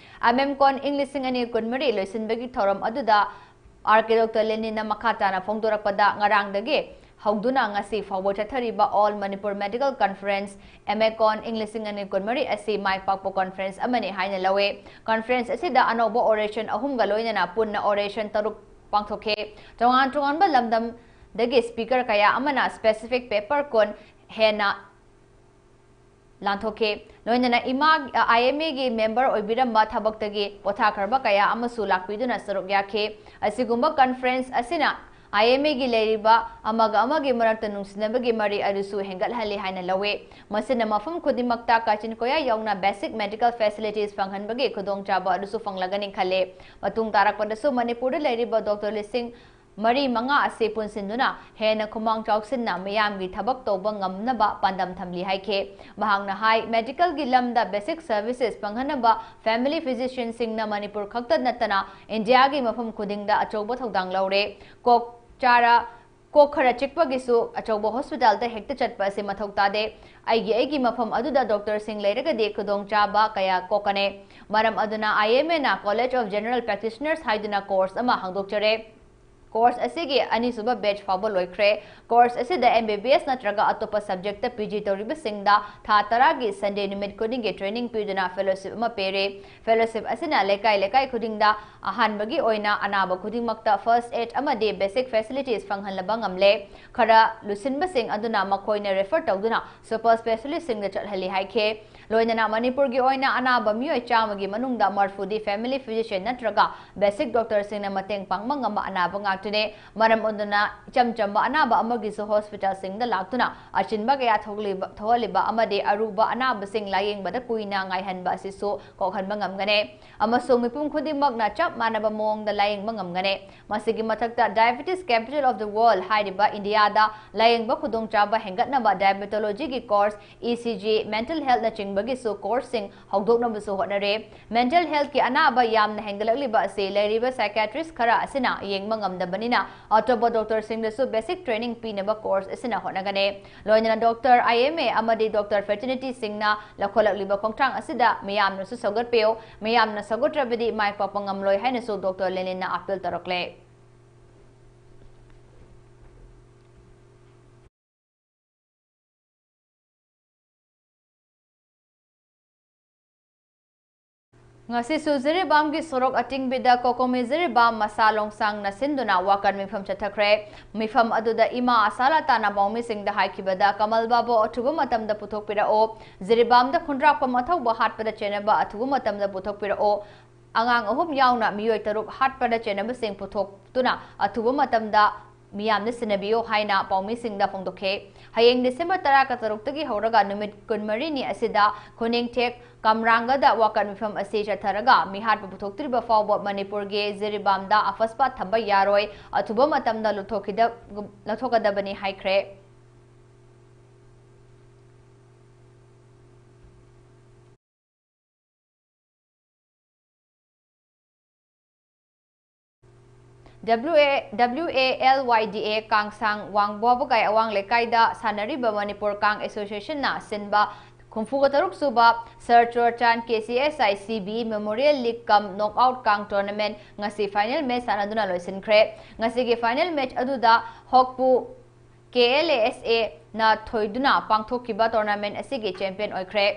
ꯑꯦꯃꯦꯀꯣꯟ ꯏꯪ ꯂꯤꯁꯤꯡ ꯑꯅꯤ ꯀꯨꯟꯃꯔꯤ ꯂꯣꯏꯁꯤꯟꯕꯒꯤ ꯊꯧꯔꯝ ꯑꯗꯨꯗ ꯑꯥꯔ ꯀꯦ ꯗꯣꯛꯇꯔ ꯂꯦꯅꯤꯟꯅ ꯃꯈꯥ ꯇꯥꯅ ꯐꯣꯡꯗꯣꯔꯛꯄꯗ, ꯉꯔꯥꯡꯗꯒꯤ ꯍꯧꯗꯨꯅ ꯉꯁꯤ ꯐꯥꯎꯕ ꯆꯠꯊꯔꯤꯕ All Manipur Medical Conference, ꯑꯦꯃꯦꯀꯣꯟ ꯏꯪ ꯂꯤꯁꯤꯡ ꯑꯅꯤ ꯀꯨꯟꯃꯔꯤ ꯑꯁꯤ ꯃꯥꯏ ꯄꯥꯛꯄ ꯀꯟꯐꯔꯦꯟꯁ ꯑꯃꯅꯤ ꯍꯥꯏꯅ ꯂꯧꯏ꯫ ꯀꯟꯐꯔꯦꯟꯁ ꯑꯁꯤꯗ ꯑꯅꯧꯕ ꯑꯣꯔꯦꯁꯟ ꯑꯍꯨꯝꯒ ꯂꯣꯏꯅꯅ ꯄꯨꯟꯅ ꯑꯣꯔꯦꯁꯟ ꯇꯔꯨꯛ ꯄꯥꯡꯊꯣꯛꯈꯤ꯫ ꯇꯣꯉꯥꯟ ꯇꯣꯉꯥꯟꯕ ꯂꯝꯗꯝꯗꯒꯤ ꯁ꯭ꯄꯤꯀꯔ ꯀꯌꯥ ꯑꯃꯅ ꯁ꯭ꯄꯦꯁꯤꯐꯤꯛ ꯄꯦꯄꯔ ꯀꯨꯟ ꯍꯦꯟꯅ ꯂꯥꯟꯊꯣꯛꯈꯤ꯫ ꯂꯣꯏꯅꯅ ꯏꯃꯥ, I M Aꯒꯤ ꯃꯦꯝꯕꯔ ꯑꯣꯏꯕꯤꯔꯝꯕ ꯊꯕꯛꯇꯒꯤ ꯄꯣꯊꯥꯈ꯭ꯔꯕ ꯀꯌꯥ ꯑꯃꯁꯨ ꯂꯥꯛꯄꯤꯗꯨꯅ ꯁꯔꯨꯛ ꯌꯥꯈꯤ꯫ ꯑꯁꯤꯒꯨꯝꯕ ꯀꯟꯐꯔꯦꯟꯁ ꯑꯁꯤꯅ I M Aꯒꯤ ꯂꯩꯔꯤꯕ ꯑꯃꯒ ꯑꯃꯒꯤ ꯃꯔꯛꯇ ꯅꯨꯡꯁꯤꯅꯕꯒꯤ ꯃꯔꯤ ꯑꯗꯨꯁꯨ ꯍꯦꯟꯒꯠꯍꯜꯂꯤ ꯍꯥꯏꯅ ꯂꯧꯏ꯫ ꯃꯁꯤꯅ ꯃꯐꯝ ꯈꯨꯗꯤꯡꯃꯛꯇ ꯀꯥꯆꯤꯟ ꯀꯣꯌꯥ ꯌꯥꯎꯅ ꯕꯦꯁꯤꯛ ꯃꯦꯗꯤꯀꯦꯜ ꯐꯦꯁꯤꯂꯤꯇꯤꯁ ꯐꯪꯍꯟꯕꯒꯤ ꯈꯨꯗꯣꯡꯆꯥꯕ ꯑꯗꯨꯁꯨ ꯐꯪꯂꯒꯅꯤ ꯈꯜꯂꯤ꯫ ꯃꯇꯨꯡ ꯇꯥꯔꯛꯄꯗꯁꯨ ꯃꯅꯤꯄꯨꯔꯗ ꯂꯩꯔꯤꯕ ꯗꯣꯛꯇꯔ ꯂꯤꯁꯤꯡ ꯃꯔꯤ ꯃꯉꯥ ꯑꯁꯤ ꯄꯨꯟꯁꯤꯟꯗꯨꯅ ꯍꯦꯟꯅ ꯈꯨꯃꯥꯡ ꯆꯥꯎꯁꯤꯟꯅ ꯃꯤꯌꯥꯝꯒꯤ ꯊꯕꯛ ꯇꯧꯕ ꯉꯝꯅꯕ ꯄꯥꯟꯗꯝ ꯊꯝꯂꯤ ꯍꯥꯏꯈꯤ꯫ ꯃꯍꯥꯛꯅ ꯍꯥꯏ, ꯃꯦꯗꯤꯀꯦꯜꯒꯤ ꯂꯝꯗ ꯕꯦꯁꯤꯛ ꯁꯔꯚꯤꯁꯦꯁ ꯐꯪꯍꯟꯅꯕ ꯐꯦꯃꯤꯂꯤ ꯐꯤꯖꯤꯁꯤꯌꯟꯁꯤꯡꯅ ꯃꯅꯤꯄꯨꯔ ꯈꯛꯇ ꯅꯠꯇꯅ ꯏꯟꯗꯤꯌꯥꯒꯤ ꯃꯐꯝ ꯈꯨꯗꯤꯡꯗ ꯑꯆꯧꯕ ꯊꯧꯗꯥꯡ ꯂꯧꯔꯦ꯫ ꯀꯣꯛ ꯆꯥꯔ ꯀꯣꯛ ꯈꯔ ꯆꯤꯛꯄꯒꯤꯁꯨ ꯑꯆꯧꯕ ꯍꯣꯁꯄꯤꯇꯥꯜꯗ ꯍꯦꯛꯇ ꯆꯠꯄ ꯑꯁꯤ ꯃꯊꯧ ꯇꯥꯗꯦ꯫ ꯑꯩꯒꯤ ꯑꯩꯒꯤ ꯃꯐꯝ ꯑꯗꯨꯗ ꯗꯣꯛꯇꯔꯁꯤꯡ ꯂꯩꯔꯒꯗꯤ ꯈꯨꯗꯣꯡꯆꯥꯕ ꯀꯌꯥ ꯀꯣꯛꯀꯅꯤ꯫ ꯃꯔꯝ ꯑꯗꯨꯅ I M Aꯅ College of General Practitioners ꯍꯥꯏꯗꯨꯅ ꯀꯣꯔꯁ ꯑꯃ ꯍꯥꯡꯗꯣꯛꯆꯔꯦ꯫ Course ꯑꯁꯤꯒꯤ ꯑꯅꯤꯁꯨꯕ batch ꯐꯥꯎꯕ ꯂꯣꯏꯈ꯭ꯔꯦ꯫ Course ꯑꯁꯤꯗ M B B S ꯅꯠꯇ꯭ꯔꯒ ꯑꯇꯣꯞꯄ subject ꯇ P G ꯇꯧꯔꯤꯕꯁꯤꯡꯗ ꯊꯥ ꯇꯔꯥꯒꯤ Sunday ꯅꯨꯃꯤꯠ ꯈꯨꯗꯤꯡꯒꯤ training ꯄꯤꯗꯨꯅ fellowship ꯑꯃ ꯄꯤꯔꯤ꯫ Fellowship ꯑꯁꯤꯅ ꯂꯩꯀꯥꯏ ꯂꯩꯀꯥꯏ ꯈꯨꯗꯤꯡꯗ ꯑꯍꯥꯟꯕꯒꯤ ꯑꯣꯏꯅ ꯑꯅꯥꯕ ꯈꯨꯗꯤꯡꯃꯛꯇ first aid ꯑꯃꯗꯤ basic facilities ꯐꯪꯍꯜꯂꯕ ꯉꯝꯂꯦ꯫ ꯈꯔ ꯂꯨꯁꯤꯟꯕꯁꯤꯡ ꯑꯗꯨꯅ ꯃꯈꯣꯏꯅ refer ꯇꯧꯗꯨꯅ super specialist ꯁꯤꯡꯗ ꯆꯠꯍꯜꯂꯤ ꯍꯥꯏꯈꯤ꯫ ꯂꯣꯏꯅꯅ ꯃꯅꯤꯄꯨꯔꯒꯤ ꯑꯣꯏꯅ ꯑꯅꯥꯕ ꯃꯤꯑꯣꯏ ꯆꯥꯝꯃꯒꯤ ꯃꯅꯨꯡꯗ ꯃꯔꯐꯨꯗꯤ family physician ꯅꯠꯇ꯭ꯔꯒ basic doctor ꯁꯤꯡꯅ ꯃꯇꯦꯡ ꯄꯥꯡꯕ ꯉꯝꯕ ꯑꯅꯥꯕ ꯉꯥꯛꯇꯅꯤ꯫ ꯃꯔꯝ ꯑꯗꯨꯅ ꯏꯆꯝ ꯆꯝꯕ ꯑꯅꯥꯕ ꯑꯃꯒꯤꯁꯨ hospital ꯁꯤꯡꯗ ꯂꯥꯛꯇꯨꯅ ꯑꯆꯤꯟꯕ ꯀꯌꯥ ꯊꯣꯛꯂꯤꯕ, ꯊꯣꯛꯍꯜꯂꯤꯕ ꯑꯃꯗꯤ ꯑꯔꯨꯕ ꯑꯅꯥꯕꯁꯤꯡ ꯂꯥꯌꯦꯡꯕꯗ ꯀꯨꯏꯅ ꯉꯥꯏꯍꯟꯕ ꯑꯁꯤꯁꯨ ꯀꯣꯛꯍꯟꯕ ꯉꯝꯒꯅꯤ꯫ ꯑꯃꯁꯨꯡ ꯃꯤꯄꯨꯝ ꯈꯨꯗꯤꯡꯃꯛꯅ ꯆꯞ ꯃꯥꯟꯅꯕ ꯃꯑꯣꯡꯗ ꯂꯥꯌꯦꯡꯕ ꯉꯝꯒꯅꯤ꯫ ꯃꯁꯤꯒꯤ ꯃꯊꯛꯇ Diabetes Capital of the World ꯍꯥꯏꯔꯤꯕ ꯏꯟꯗꯤꯌꯥꯗ ꯂꯥꯌꯦꯡꯕ ꯈꯨꯗꯣꯡꯆꯥꯕ ꯍꯦꯟꯒꯠꯅꯕ diabetology ꯒꯤ course, E C G, mental health ꯅꯆꯤꯡꯕꯒꯤꯁꯨ course ꯁꯤꯡ ꯍꯧꯗꯣꯛꯅꯕꯁꯨ ꯍꯣꯠꯅꯔꯦ꯫ Mental health ꯀꯤ ꯑꯅꯥꯕ ꯌꯥꯝꯅ ꯍꯦꯟꯒꯠꯂꯛꯂꯤꯕ ꯑꯁꯤ ꯂꯩꯔꯤꯕ psychiatrist ꯈꯔ ꯑꯁꯤꯅ ꯌꯦꯡꯕ ꯉꯝꯗꯕꯅꯤꯅ ꯑꯇꯣꯞꯄ doctor ꯁꯤꯡꯗꯁꯨ basic training ꯄꯤꯅꯕ course ꯑꯁꯤꯅ ꯍꯣꯠꯅꯒꯅꯤ꯫ ꯂꯣꯏꯅꯅ Doctor I M A ꯑꯃꯗꯤ Doctor fraternity ꯁꯤꯡꯅ ꯂꯧꯈꯠꯂꯛꯂꯤꯕ ꯈꯣꯡꯊꯥꯡ ꯑꯁꯤꯗ ꯃꯤꯌꯥꯝꯅꯁꯨ ꯁꯧꯒꯠꯄꯤꯌꯨ꯫ ꯃꯤꯌꯥꯝꯅ ꯁꯧꯒꯠꯇ꯭ꯔꯕꯗꯤ ꯃꯥꯏ ꯄꯥꯛꯄ ꯉꯝꯂꯣꯏ ꯍꯥꯏꯅꯁꯨ Doctor ꯂꯦꯅꯤꯟꯅ appeal ꯇꯧꯔꯛꯂꯦ꯫ ꯉꯁꯤꯁꯨ ꯖꯤꯔꯤꯕꯥꯝꯒꯤ ꯁꯣꯔꯣꯛ ꯑꯇꯤꯡꯕꯤꯗ ꯀꯣꯀꯣꯃꯤ ꯖꯤꯔꯤꯕꯥꯝ ꯃꯁꯥ ꯂꯣꯡꯁꯥꯡꯅ ꯁꯤꯟꯗꯨꯅ ꯋꯥꯀꯠ ꯃꯤꯐꯝ ꯆꯠꯊꯈ꯭ꯔꯦ꯫ ꯃꯤꯐꯝ ꯑꯗꯨꯗ ꯏꯃꯥ ꯑꯁꯥꯂꯥꯇꯥꯅ ꯄꯥꯎꯃꯤꯁꯤꯡꯗ ꯍꯥꯏꯈꯤꯕꯗ, "ꯀꯃꯜ ꯕꯥꯕꯨ ꯑꯊꯨꯕ ꯃꯇꯝꯗ ꯄꯨꯊꯣꯛꯄꯤꯔꯛꯑꯣ, ꯖꯤꯔꯤꯕꯥꯝꯗ ꯈꯨꯟꯗ꯭ꯔꯥꯛꯄꯝ ꯑꯊꯧꯕ ꯍꯥꯠꯄꯗ ꯆꯦꯟꯅꯕ ꯑꯊꯨꯕ ꯃꯇꯝꯗ ꯄꯨꯊꯣꯛꯄꯤꯔꯛꯑꯣ, ꯑꯉꯥꯡ ꯑꯍꯨꯝ ꯌꯥꯎꯅ ꯃꯤꯑꯣꯏ ꯇꯔꯨꯛ ꯍꯥꯠꯄꯗ ꯆꯦꯟꯅꯕꯁꯤꯡ ꯄꯨꯊꯣꯛꯇꯨꯅ ꯑꯊꯨꯕ ꯃꯇꯝꯗ ꯃꯤꯌꯥꯝꯅ ꯁꯤꯟꯅꯕꯤꯌꯨ" ꯍꯥꯏꯅ ꯄꯥꯎꯃꯤꯁꯤꯡꯗ ꯐꯣꯡꯗꯣꯛꯈꯤ꯫ ꯍꯌꯦꯡ December ꯇꯔꯥ ꯇꯔꯨꯛꯇꯒꯤ ꯍꯧꯔꯒ ꯅꯨꯃꯤꯠ ꯀꯨꯟꯃꯔꯤꯅꯤ ꯑꯁꯤꯗ ꯈꯨꯅꯤꯡꯊꯦꯛ ꯀꯝꯔꯥꯡꯒꯗ ꯋꯥꯀꯠ ꯃꯤꯐꯝ ꯑꯁꯤ ꯆꯠꯊꯔꯒ ꯃꯤꯍꯥꯠꯄ ꯄꯨꯊꯣꯛꯇ꯭ꯔꯤꯕ ꯐꯥꯎꯕ ꯃꯅꯤꯄꯨꯔꯒꯤ ꯖꯤꯔꯤꯕꯥꯝꯗ ꯑꯐꯁꯄꯥ ꯊꯝꯕ ꯌꯥꯔꯣꯏ, ꯑꯊꯨꯕ ꯃꯇꯝꯗ ꯂꯧꯊꯣꯛꯈꯤꯗ-, ꯂꯧꯊꯣꯛꯀꯗꯕꯅꯤ ꯍꯥꯏꯈ꯭ꯔꯦ꯫ W A, W A L Y D A ꯀꯥꯡꯁꯥꯡ ꯋꯥꯡꯕꯣꯕꯒꯥꯏ ꯑꯋꯥꯡ ꯂꯩꯀꯥꯏꯗ ꯁꯥꯟꯅꯔꯤꯕ ꯃꯅꯤꯄꯨꯔ ꯀꯥꯡ Association ꯅ ꯁꯤꯟꯕ ꯍꯨꯝꯐꯨꯒ ꯇꯔꯨꯛ ꯁꯨꯕ Sir Churachandpur K C S I C B Memorial League cum Knockout ꯀꯥꯡ tournament ꯉꯁꯤ final match ꯁꯥꯟꯅꯗꯨꯅ ꯂꯣꯏꯁꯤꯟꯈ꯭ꯔꯦ꯫ ꯉꯁꯤꯒꯤ final match ꯑꯗꯨꯗ ꯍꯣꯛꯄꯨ K L A S A ꯅ ꯊꯣꯏꯗꯨꯅ ꯄꯥꯡꯊꯣꯛꯈꯤꯕ tournament ꯑꯁꯤꯒꯤ champion ꯑꯣꯏꯈ꯭ꯔꯦ꯫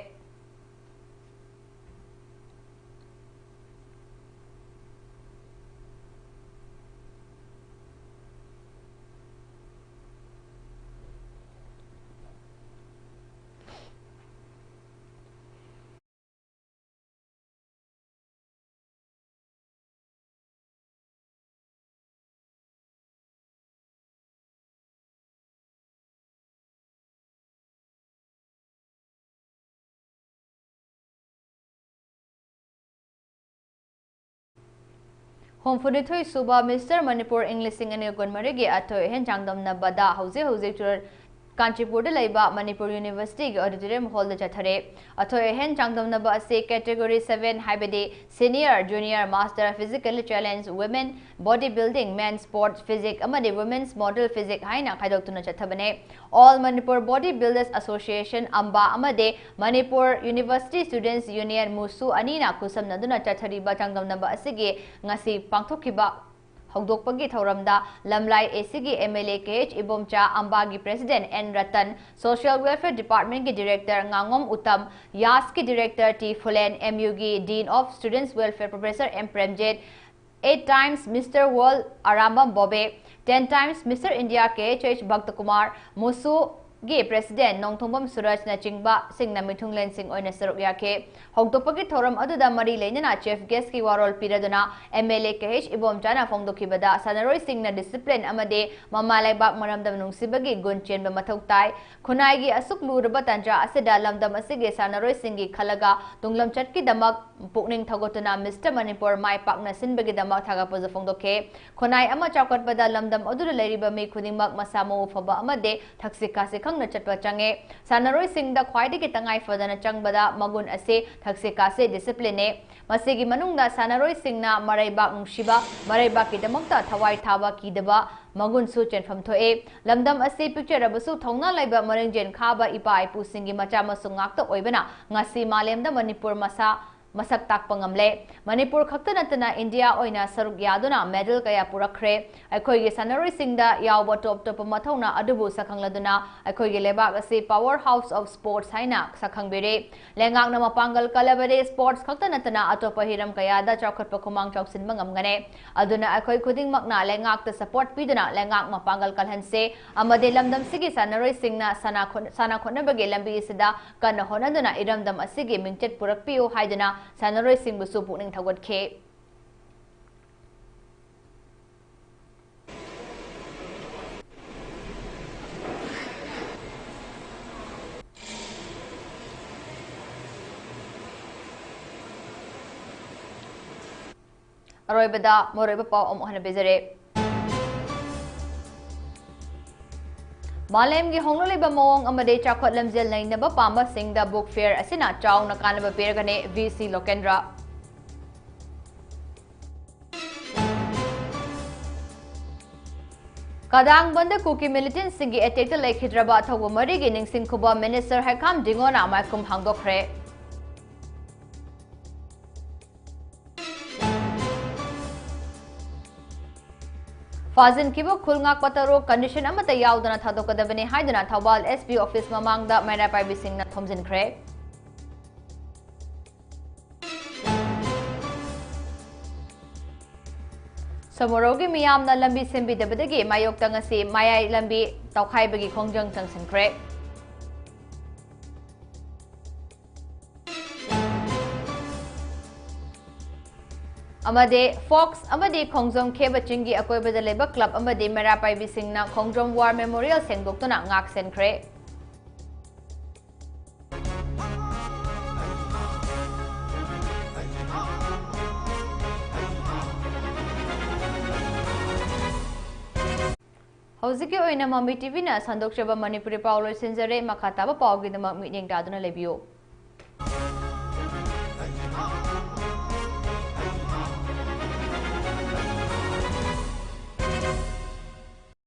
ꯍꯨꯝꯐꯨꯅꯤꯊꯣꯏ ꯁꯨꯕ Mister Manipur ꯏꯪ ꯂꯤꯁꯤꯡ ꯑꯅꯤ ꯀꯨꯟꯃꯔꯤꯒꯤ ꯑꯊꯣꯏ ꯑꯍꯦꯟ ꯆꯥꯡꯗꯝꯅꯕꯗ ꯍꯧꯖꯤꯛ ꯍꯧꯖꯤꯛ ꯆꯨꯔ-, ꯀꯥꯟꯆꯤꯄꯨꯔꯗ ꯂꯩꯕ ꯃꯅꯤꯄꯨꯔ ꯌꯨꯅꯤꯚꯔꯁꯤꯇꯤꯒꯤ auditorium hall ꯗ ꯆꯠꯊꯔꯦ꯫ ꯑꯊꯣꯏ ꯑꯍꯦꯟ ꯆꯥꯡꯗꯝꯅꯕ ꯑꯁꯤ category seven, ꯍꯥꯏꯕꯗꯤ senior, junior, master, physically challenge, women, body building, men's sports physique ꯑꯃꯗꯤ women's model physique ꯍꯥꯏꯅ ꯈꯥꯏꯗꯣꯛꯇꯨꯅ ꯆꯠꯊꯕꯅꯦ꯫ All Manipur Body Builders Association, ꯑꯝꯕꯥ, ꯑꯃꯗꯤ Manipur University Students Union, ꯃꯨꯁꯨ, ꯑꯅꯤꯅ ꯈꯨꯠꯁꯝꯅꯗꯨꯅ ꯆꯠꯊꯔꯤꯕ ꯆꯥꯡꯗꯝꯅꯕ ꯑꯁꯤꯒꯤ ꯉꯁꯤ ꯄꯥꯡꯊꯣꯛꯈꯤꯕ ꯍꯧꯗꯣꯛꯄꯒꯤ ꯊꯧꯔꯝꯗ ꯂꯝꯂꯥꯏ A C ꯒꯤ M L A K H Ibomcha, ꯑꯝꯕꯥꯒꯤ President N Ratan, Social Welfare Department ꯀꯤ Director ꯉꯥꯉꯣꯝ Uttam, ꯌꯥꯁꯀꯤ Director T ꯐꯨꯂꯦꯟ, M U ꯒꯤ Dean of Students Welfare Professor M Premjit, eight times Mister World Arambam ꯕꯣꯕꯦ, ten times Mister India K H H ꯚꯛꯇꯀꯨꯃꯥꯔ, ꯃꯨꯁꯨꯒꯤ President ꯅꯣꯡꯊꯣꯡꯕꯝ ꯁꯨꯔꯖꯅꯆꯤꯡꯕꯁꯤꯡꯅ ꯃꯤꯊꯨꯡꯂꯦꯟꯁꯤꯡ ꯑꯣꯏꯅ ꯁꯔꯨꯛ ꯌꯥꯈꯤ꯫ ꯍꯧꯗꯣꯛꯄꯒꯤ ꯊꯧꯔꯝ ꯑꯗꯨꯗ ꯃꯔꯤ ꯂꯩꯅꯅ Chief Guest ꯀꯤ ꯋꯥꯔꯣꯜ ꯄꯤꯔꯗꯨꯅ M L A K H ꯏꯕꯣꯝꯆꯥꯅ ꯐꯣꯡꯗꯣꯛꯈꯤꯕꯗ, ꯁꯥꯟꯅꯔꯣꯏꯁꯤꯡꯅ discipline ꯑꯃꯗꯤ ꯃꯃꯥ ꯂꯩꯕꯥꯛ ꯃꯔꯝꯗꯝ ꯅꯨꯡꯁꯤꯕꯒꯤ ꯒꯨꯟ ꯆꯦꯟꯕ ꯃꯊꯧ ꯇꯥꯏ꯫ ꯈꯨꯟꯅꯥꯏꯒꯤ ꯑꯁꯨꯛ ꯂꯨꯔꯕ ꯇꯥꯟꯖꯥ ꯑꯁꯤꯗ ꯂꯝꯗꯝ ꯑꯁꯤꯒꯤ ꯁꯥꯟꯅꯔꯣꯏꯁꯤꯡꯒꯤ ꯈꯜꯂꯒ ꯇꯨꯡꯂꯝꯆꯠꯀꯤꯗꯃꯛ ꯄꯨꯛꯅꯤꯡ ꯊꯧꯒꯠꯇꯨꯅ Mister Manipur ꯃꯥꯏ ꯄꯥꯛꯅ ꯁꯤꯟꯕꯒꯤꯗꯃꯛ ꯊꯥꯒꯠꯄꯁꯨ ꯐꯣꯡꯗꯣꯛꯈꯤ꯫ ꯈꯨꯟꯅꯥꯏ ꯑꯃ ꯆꯥꯎꯈꯠꯄꯗ ꯂꯝꯗꯝ ꯑꯗꯨꯗ ꯂꯩꯔꯤꯕ ꯃꯤ ꯈꯨꯗꯤꯡꯃꯛ ꯃꯁꯥ ꯃꯎ ꯐꯕ ꯑꯃꯗꯤ ꯊꯛꯁꯤ ꯈꯥꯁꯤ ꯈꯪꯅ ꯆꯠꯄ ꯆꯪꯉꯦ꯫ ꯁꯥꯟꯅꯔꯣꯏꯁꯤꯡꯗ ꯈ꯭ꯋꯥꯏꯗꯒꯤ ꯇꯉꯥꯏ ꯐꯗꯅ ꯆꯪꯕꯗ ꯃꯒꯨꯟ ꯑꯁꯤ ꯊꯛꯁꯤ ꯈꯥꯁꯤ ꯗꯤꯁꯤꯄ꯭ꯂꯤꯟꯅꯦ꯫ ꯃꯁꯤꯒꯤ ꯃꯅꯨꯡꯗ ꯁꯥꯟꯅꯔꯣꯏꯁꯤꯡꯅ ꯃꯔꯩꯕꯥꯛ ꯅꯨꯡꯁꯤꯕ, ꯃꯔꯩꯕꯥꯛꯀꯤꯗꯃꯛꯇ ꯊꯋꯥꯏ ꯊꯥꯕ, ꯀꯤꯗꯕ ꯃꯒꯨꯟꯁꯨ ꯆꯦꯟꯐꯝ ꯊꯣꯛꯑꯦ꯫ ꯂꯝꯗꯝ ꯑꯁꯤ ꯄꯤꯛꯆꯔꯕꯁꯨ ꯊꯧꯅꯥ ꯂꯩꯕ, ꯃꯔꯤꯡꯖꯦꯟ ꯈꯥꯕ ꯏꯄꯥ ꯏꯄꯨꯁꯤꯡꯒꯤ ꯃꯆꯥ ꯃꯁꯨ ꯉꯥꯛꯇ ꯑꯣꯏꯕꯅ ꯉꯁꯤ ꯃꯥꯂꯦꯝꯗ ꯃꯅꯤꯄꯨꯔ ꯃꯁꯥ ꯃꯁꯛ ꯇꯥꯛꯄ ꯉꯝꯂꯦ꯫ ꯃꯅꯤꯄꯨꯔ ꯈꯛꯇ ꯅꯠꯇꯅ ꯏꯟꯗꯤꯌꯥ ꯑꯣꯏꯅ ꯁꯔꯨꯛ ꯌꯥꯗꯨꯅ ꯃꯦꯗꯜ ꯀꯌꯥ ꯄꯨꯔꯛꯈ꯭ꯔꯦ꯫ ꯑꯩꯈꯣꯏꯒꯤ ꯁꯥꯟꯅꯔꯣꯏꯁꯤꯡꯗ ꯌꯥꯎꯕ ꯇꯣꯞ ꯇꯣꯞꯄ ꯃꯊꯧꯅꯥ ꯑꯗꯨꯕꯨ ꯁꯛꯈꯪꯂꯗꯨꯅ ꯑꯩꯈꯣꯏꯒꯤ ꯂꯩꯕꯥꯛ ꯑꯁꯤ power house of sports ꯍꯥꯏꯅ ꯁꯛꯈꯪꯕꯤꯔꯦ꯫ ꯂꯩꯉꯥꯛꯅ ꯃꯄꯥꯡꯒꯜ ꯀꯜꯂꯕꯗꯤ sports ꯈꯛꯇ ꯅꯠꯇꯅ ꯑꯇꯣꯞꯄ ꯍꯤꯔꯝ ꯀꯌꯥꯗ ꯆꯥꯎꯈꯠꯄ ꯈꯨꯃꯥꯡ ꯆꯥꯎꯁꯤꯟꯕ ꯉꯝꯒꯅꯤ꯫ ꯑꯗꯨꯅ ꯑꯩꯈꯣꯏ ꯈꯨꯗꯤꯡꯃꯛꯅ ꯂꯩꯉꯥꯛꯇ support ꯄꯤꯗꯨꯅ ꯂꯩꯉꯥꯛ ꯃꯄꯥꯡꯒꯜ ꯀꯜꯍꯟꯁꯦ ꯑꯃꯗꯤ ꯂꯝꯗꯝꯁꯤꯒꯤ ꯁꯥꯟꯅꯔꯣꯏꯁꯤꯡꯅ ꯁꯥꯟꯅ ꯈꯣꯠ-, ꯁꯥꯟꯅ ꯈꯣꯠꯅꯕꯒꯤ ꯂꯝꯕꯤ ꯑꯁꯤꯗ ꯀꯟꯅ ꯍꯣꯠꯅꯗꯨꯅ ꯏꯔꯝꯗꯝ ꯑꯁꯤꯒꯤ ꯃꯤꯡꯆꯠ ꯄꯨꯔꯛꯄꯤꯌꯨ ꯍꯥꯏꯗꯨꯅ ꯁꯥꯟꯅꯔꯣꯏꯁꯤꯡꯕꯨꯁꯨ ꯄꯨꯛꯅꯤꯡ ꯊꯧꯒꯠꯈꯤ꯫ ꯑꯔꯣꯏꯕꯗ ꯃꯔꯨꯑꯣꯏꯕ ꯄꯥꯎ ꯑꯃꯨꯛ ꯍꯟꯅ ꯄꯤꯖꯔꯦ꯫ ꯃꯥꯂꯦꯝꯒꯤ ꯍꯣꯡꯂꯛꯂꯤꯕ ꯃꯑꯣꯡ ꯑꯃꯗꯤ ꯆꯥꯎꯈꯠ ꯂꯝꯖꯦꯜ ꯅꯩꯅꯕ ꯄꯥꯝꯕꯁꯤꯡꯗ book fair ꯑꯁꯤꯅ ꯆꯥꯎꯅ ꯀꯥꯟꯅꯕ ꯄꯤꯔꯒꯅꯤ, V C ꯂꯣꯀꯦꯟꯗ꯭ꯔ꯫ ꯀꯗꯥꯡ ꯕꯟꯗ ꯀꯨꯀꯤ militantꯁꯤꯡꯒꯤ attackꯇ ꯂꯩꯈꯤꯗ꯭ꯔꯕ ꯑꯊꯧꯕ ꯃꯔꯤꯒꯤ ꯅꯤꯡꯁꯤꯡ ꯈꯨꯕꯝ Minister ꯍꯩꯈꯥꯝ ꯗꯤꯡꯒꯣꯅ ꯃꯥꯏꯈꯨꯝ ꯍꯥꯡꯗꯣꯛꯈ꯭ꯔꯦ꯫ ꯐꯥꯖꯤꯟꯈꯤꯕ ꯈꯨꯜ ꯉꯥꯛꯄ ꯇꯔꯨꯛ condition ꯑꯃꯠꯇ ꯌꯥꯎꯗꯅ ꯊꯥꯗꯣꯛꯀꯗꯕꯅꯤ ꯍꯥꯏꯗꯨꯅ ꯊꯧꯕꯥꯜ S P office ꯃꯃꯥꯡꯗ ꯃꯩꯔꯥ ꯄꯥꯏꯕꯤꯁꯤꯡꯅ ꯊꯣꯝꯖꯤꯟꯈ꯭ꯔꯦ꯫ ꯁꯃꯨꯔꯧꯒꯤ ꯃꯤꯌꯥꯝꯅ ꯂꯝꯕꯤ ꯁꯦꯝꯕꯤꯗꯕꯗꯒꯤ ꯃꯥꯌꯣꯛꯇ ꯉꯁꯤ ꯃꯌꯥꯏ ꯂꯝꯕꯤ ꯇꯧꯈꯥꯏꯕꯒꯤ ꯈꯣꯡꯖꯪ ꯆꯪꯁꯤꯟꯈ꯭ꯔꯦ꯫ ꯑꯃꯗꯤ ꯐꯣꯛꯁ ꯑꯃꯗꯤ ꯈꯣꯡꯖꯣꯝ ꯈꯦꯕ ꯆꯤꯡꯒꯤ ꯑꯀꯣꯏꯕꯗ ꯂꯩꯕ club ꯑꯃꯗꯤ ꯃꯩꯔꯥ ꯄꯥꯏꯕꯤꯁꯤꯡꯅ ꯈꯣꯡꯖꯣꯝ War Memorial ꯁꯦꯡꯗꯣꯛꯇꯨꯅ ꯉꯥꯛ ꯁꯦꯟꯈ꯭ꯔꯦ꯫ ꯍꯧꯖꯤꯛꯀꯤ ꯑꯣꯏꯅ ꯃꯃꯤ ꯇꯤꯚꯤꯅ ꯁꯟꯗꯣꯛꯆꯕ ꯃꯅꯤꯄꯨꯔꯤ ꯄꯥꯎ ꯂꯣꯏꯁꯤꯟꯖꯔꯦ꯫ ꯃꯈꯥ ꯇꯥꯕ ꯄꯥꯎꯒꯤꯗꯃꯛ ꯃꯤꯠꯌꯦꯡ ꯇꯥꯗꯨꯅ ꯂꯩꯕꯤꯌꯨ꯫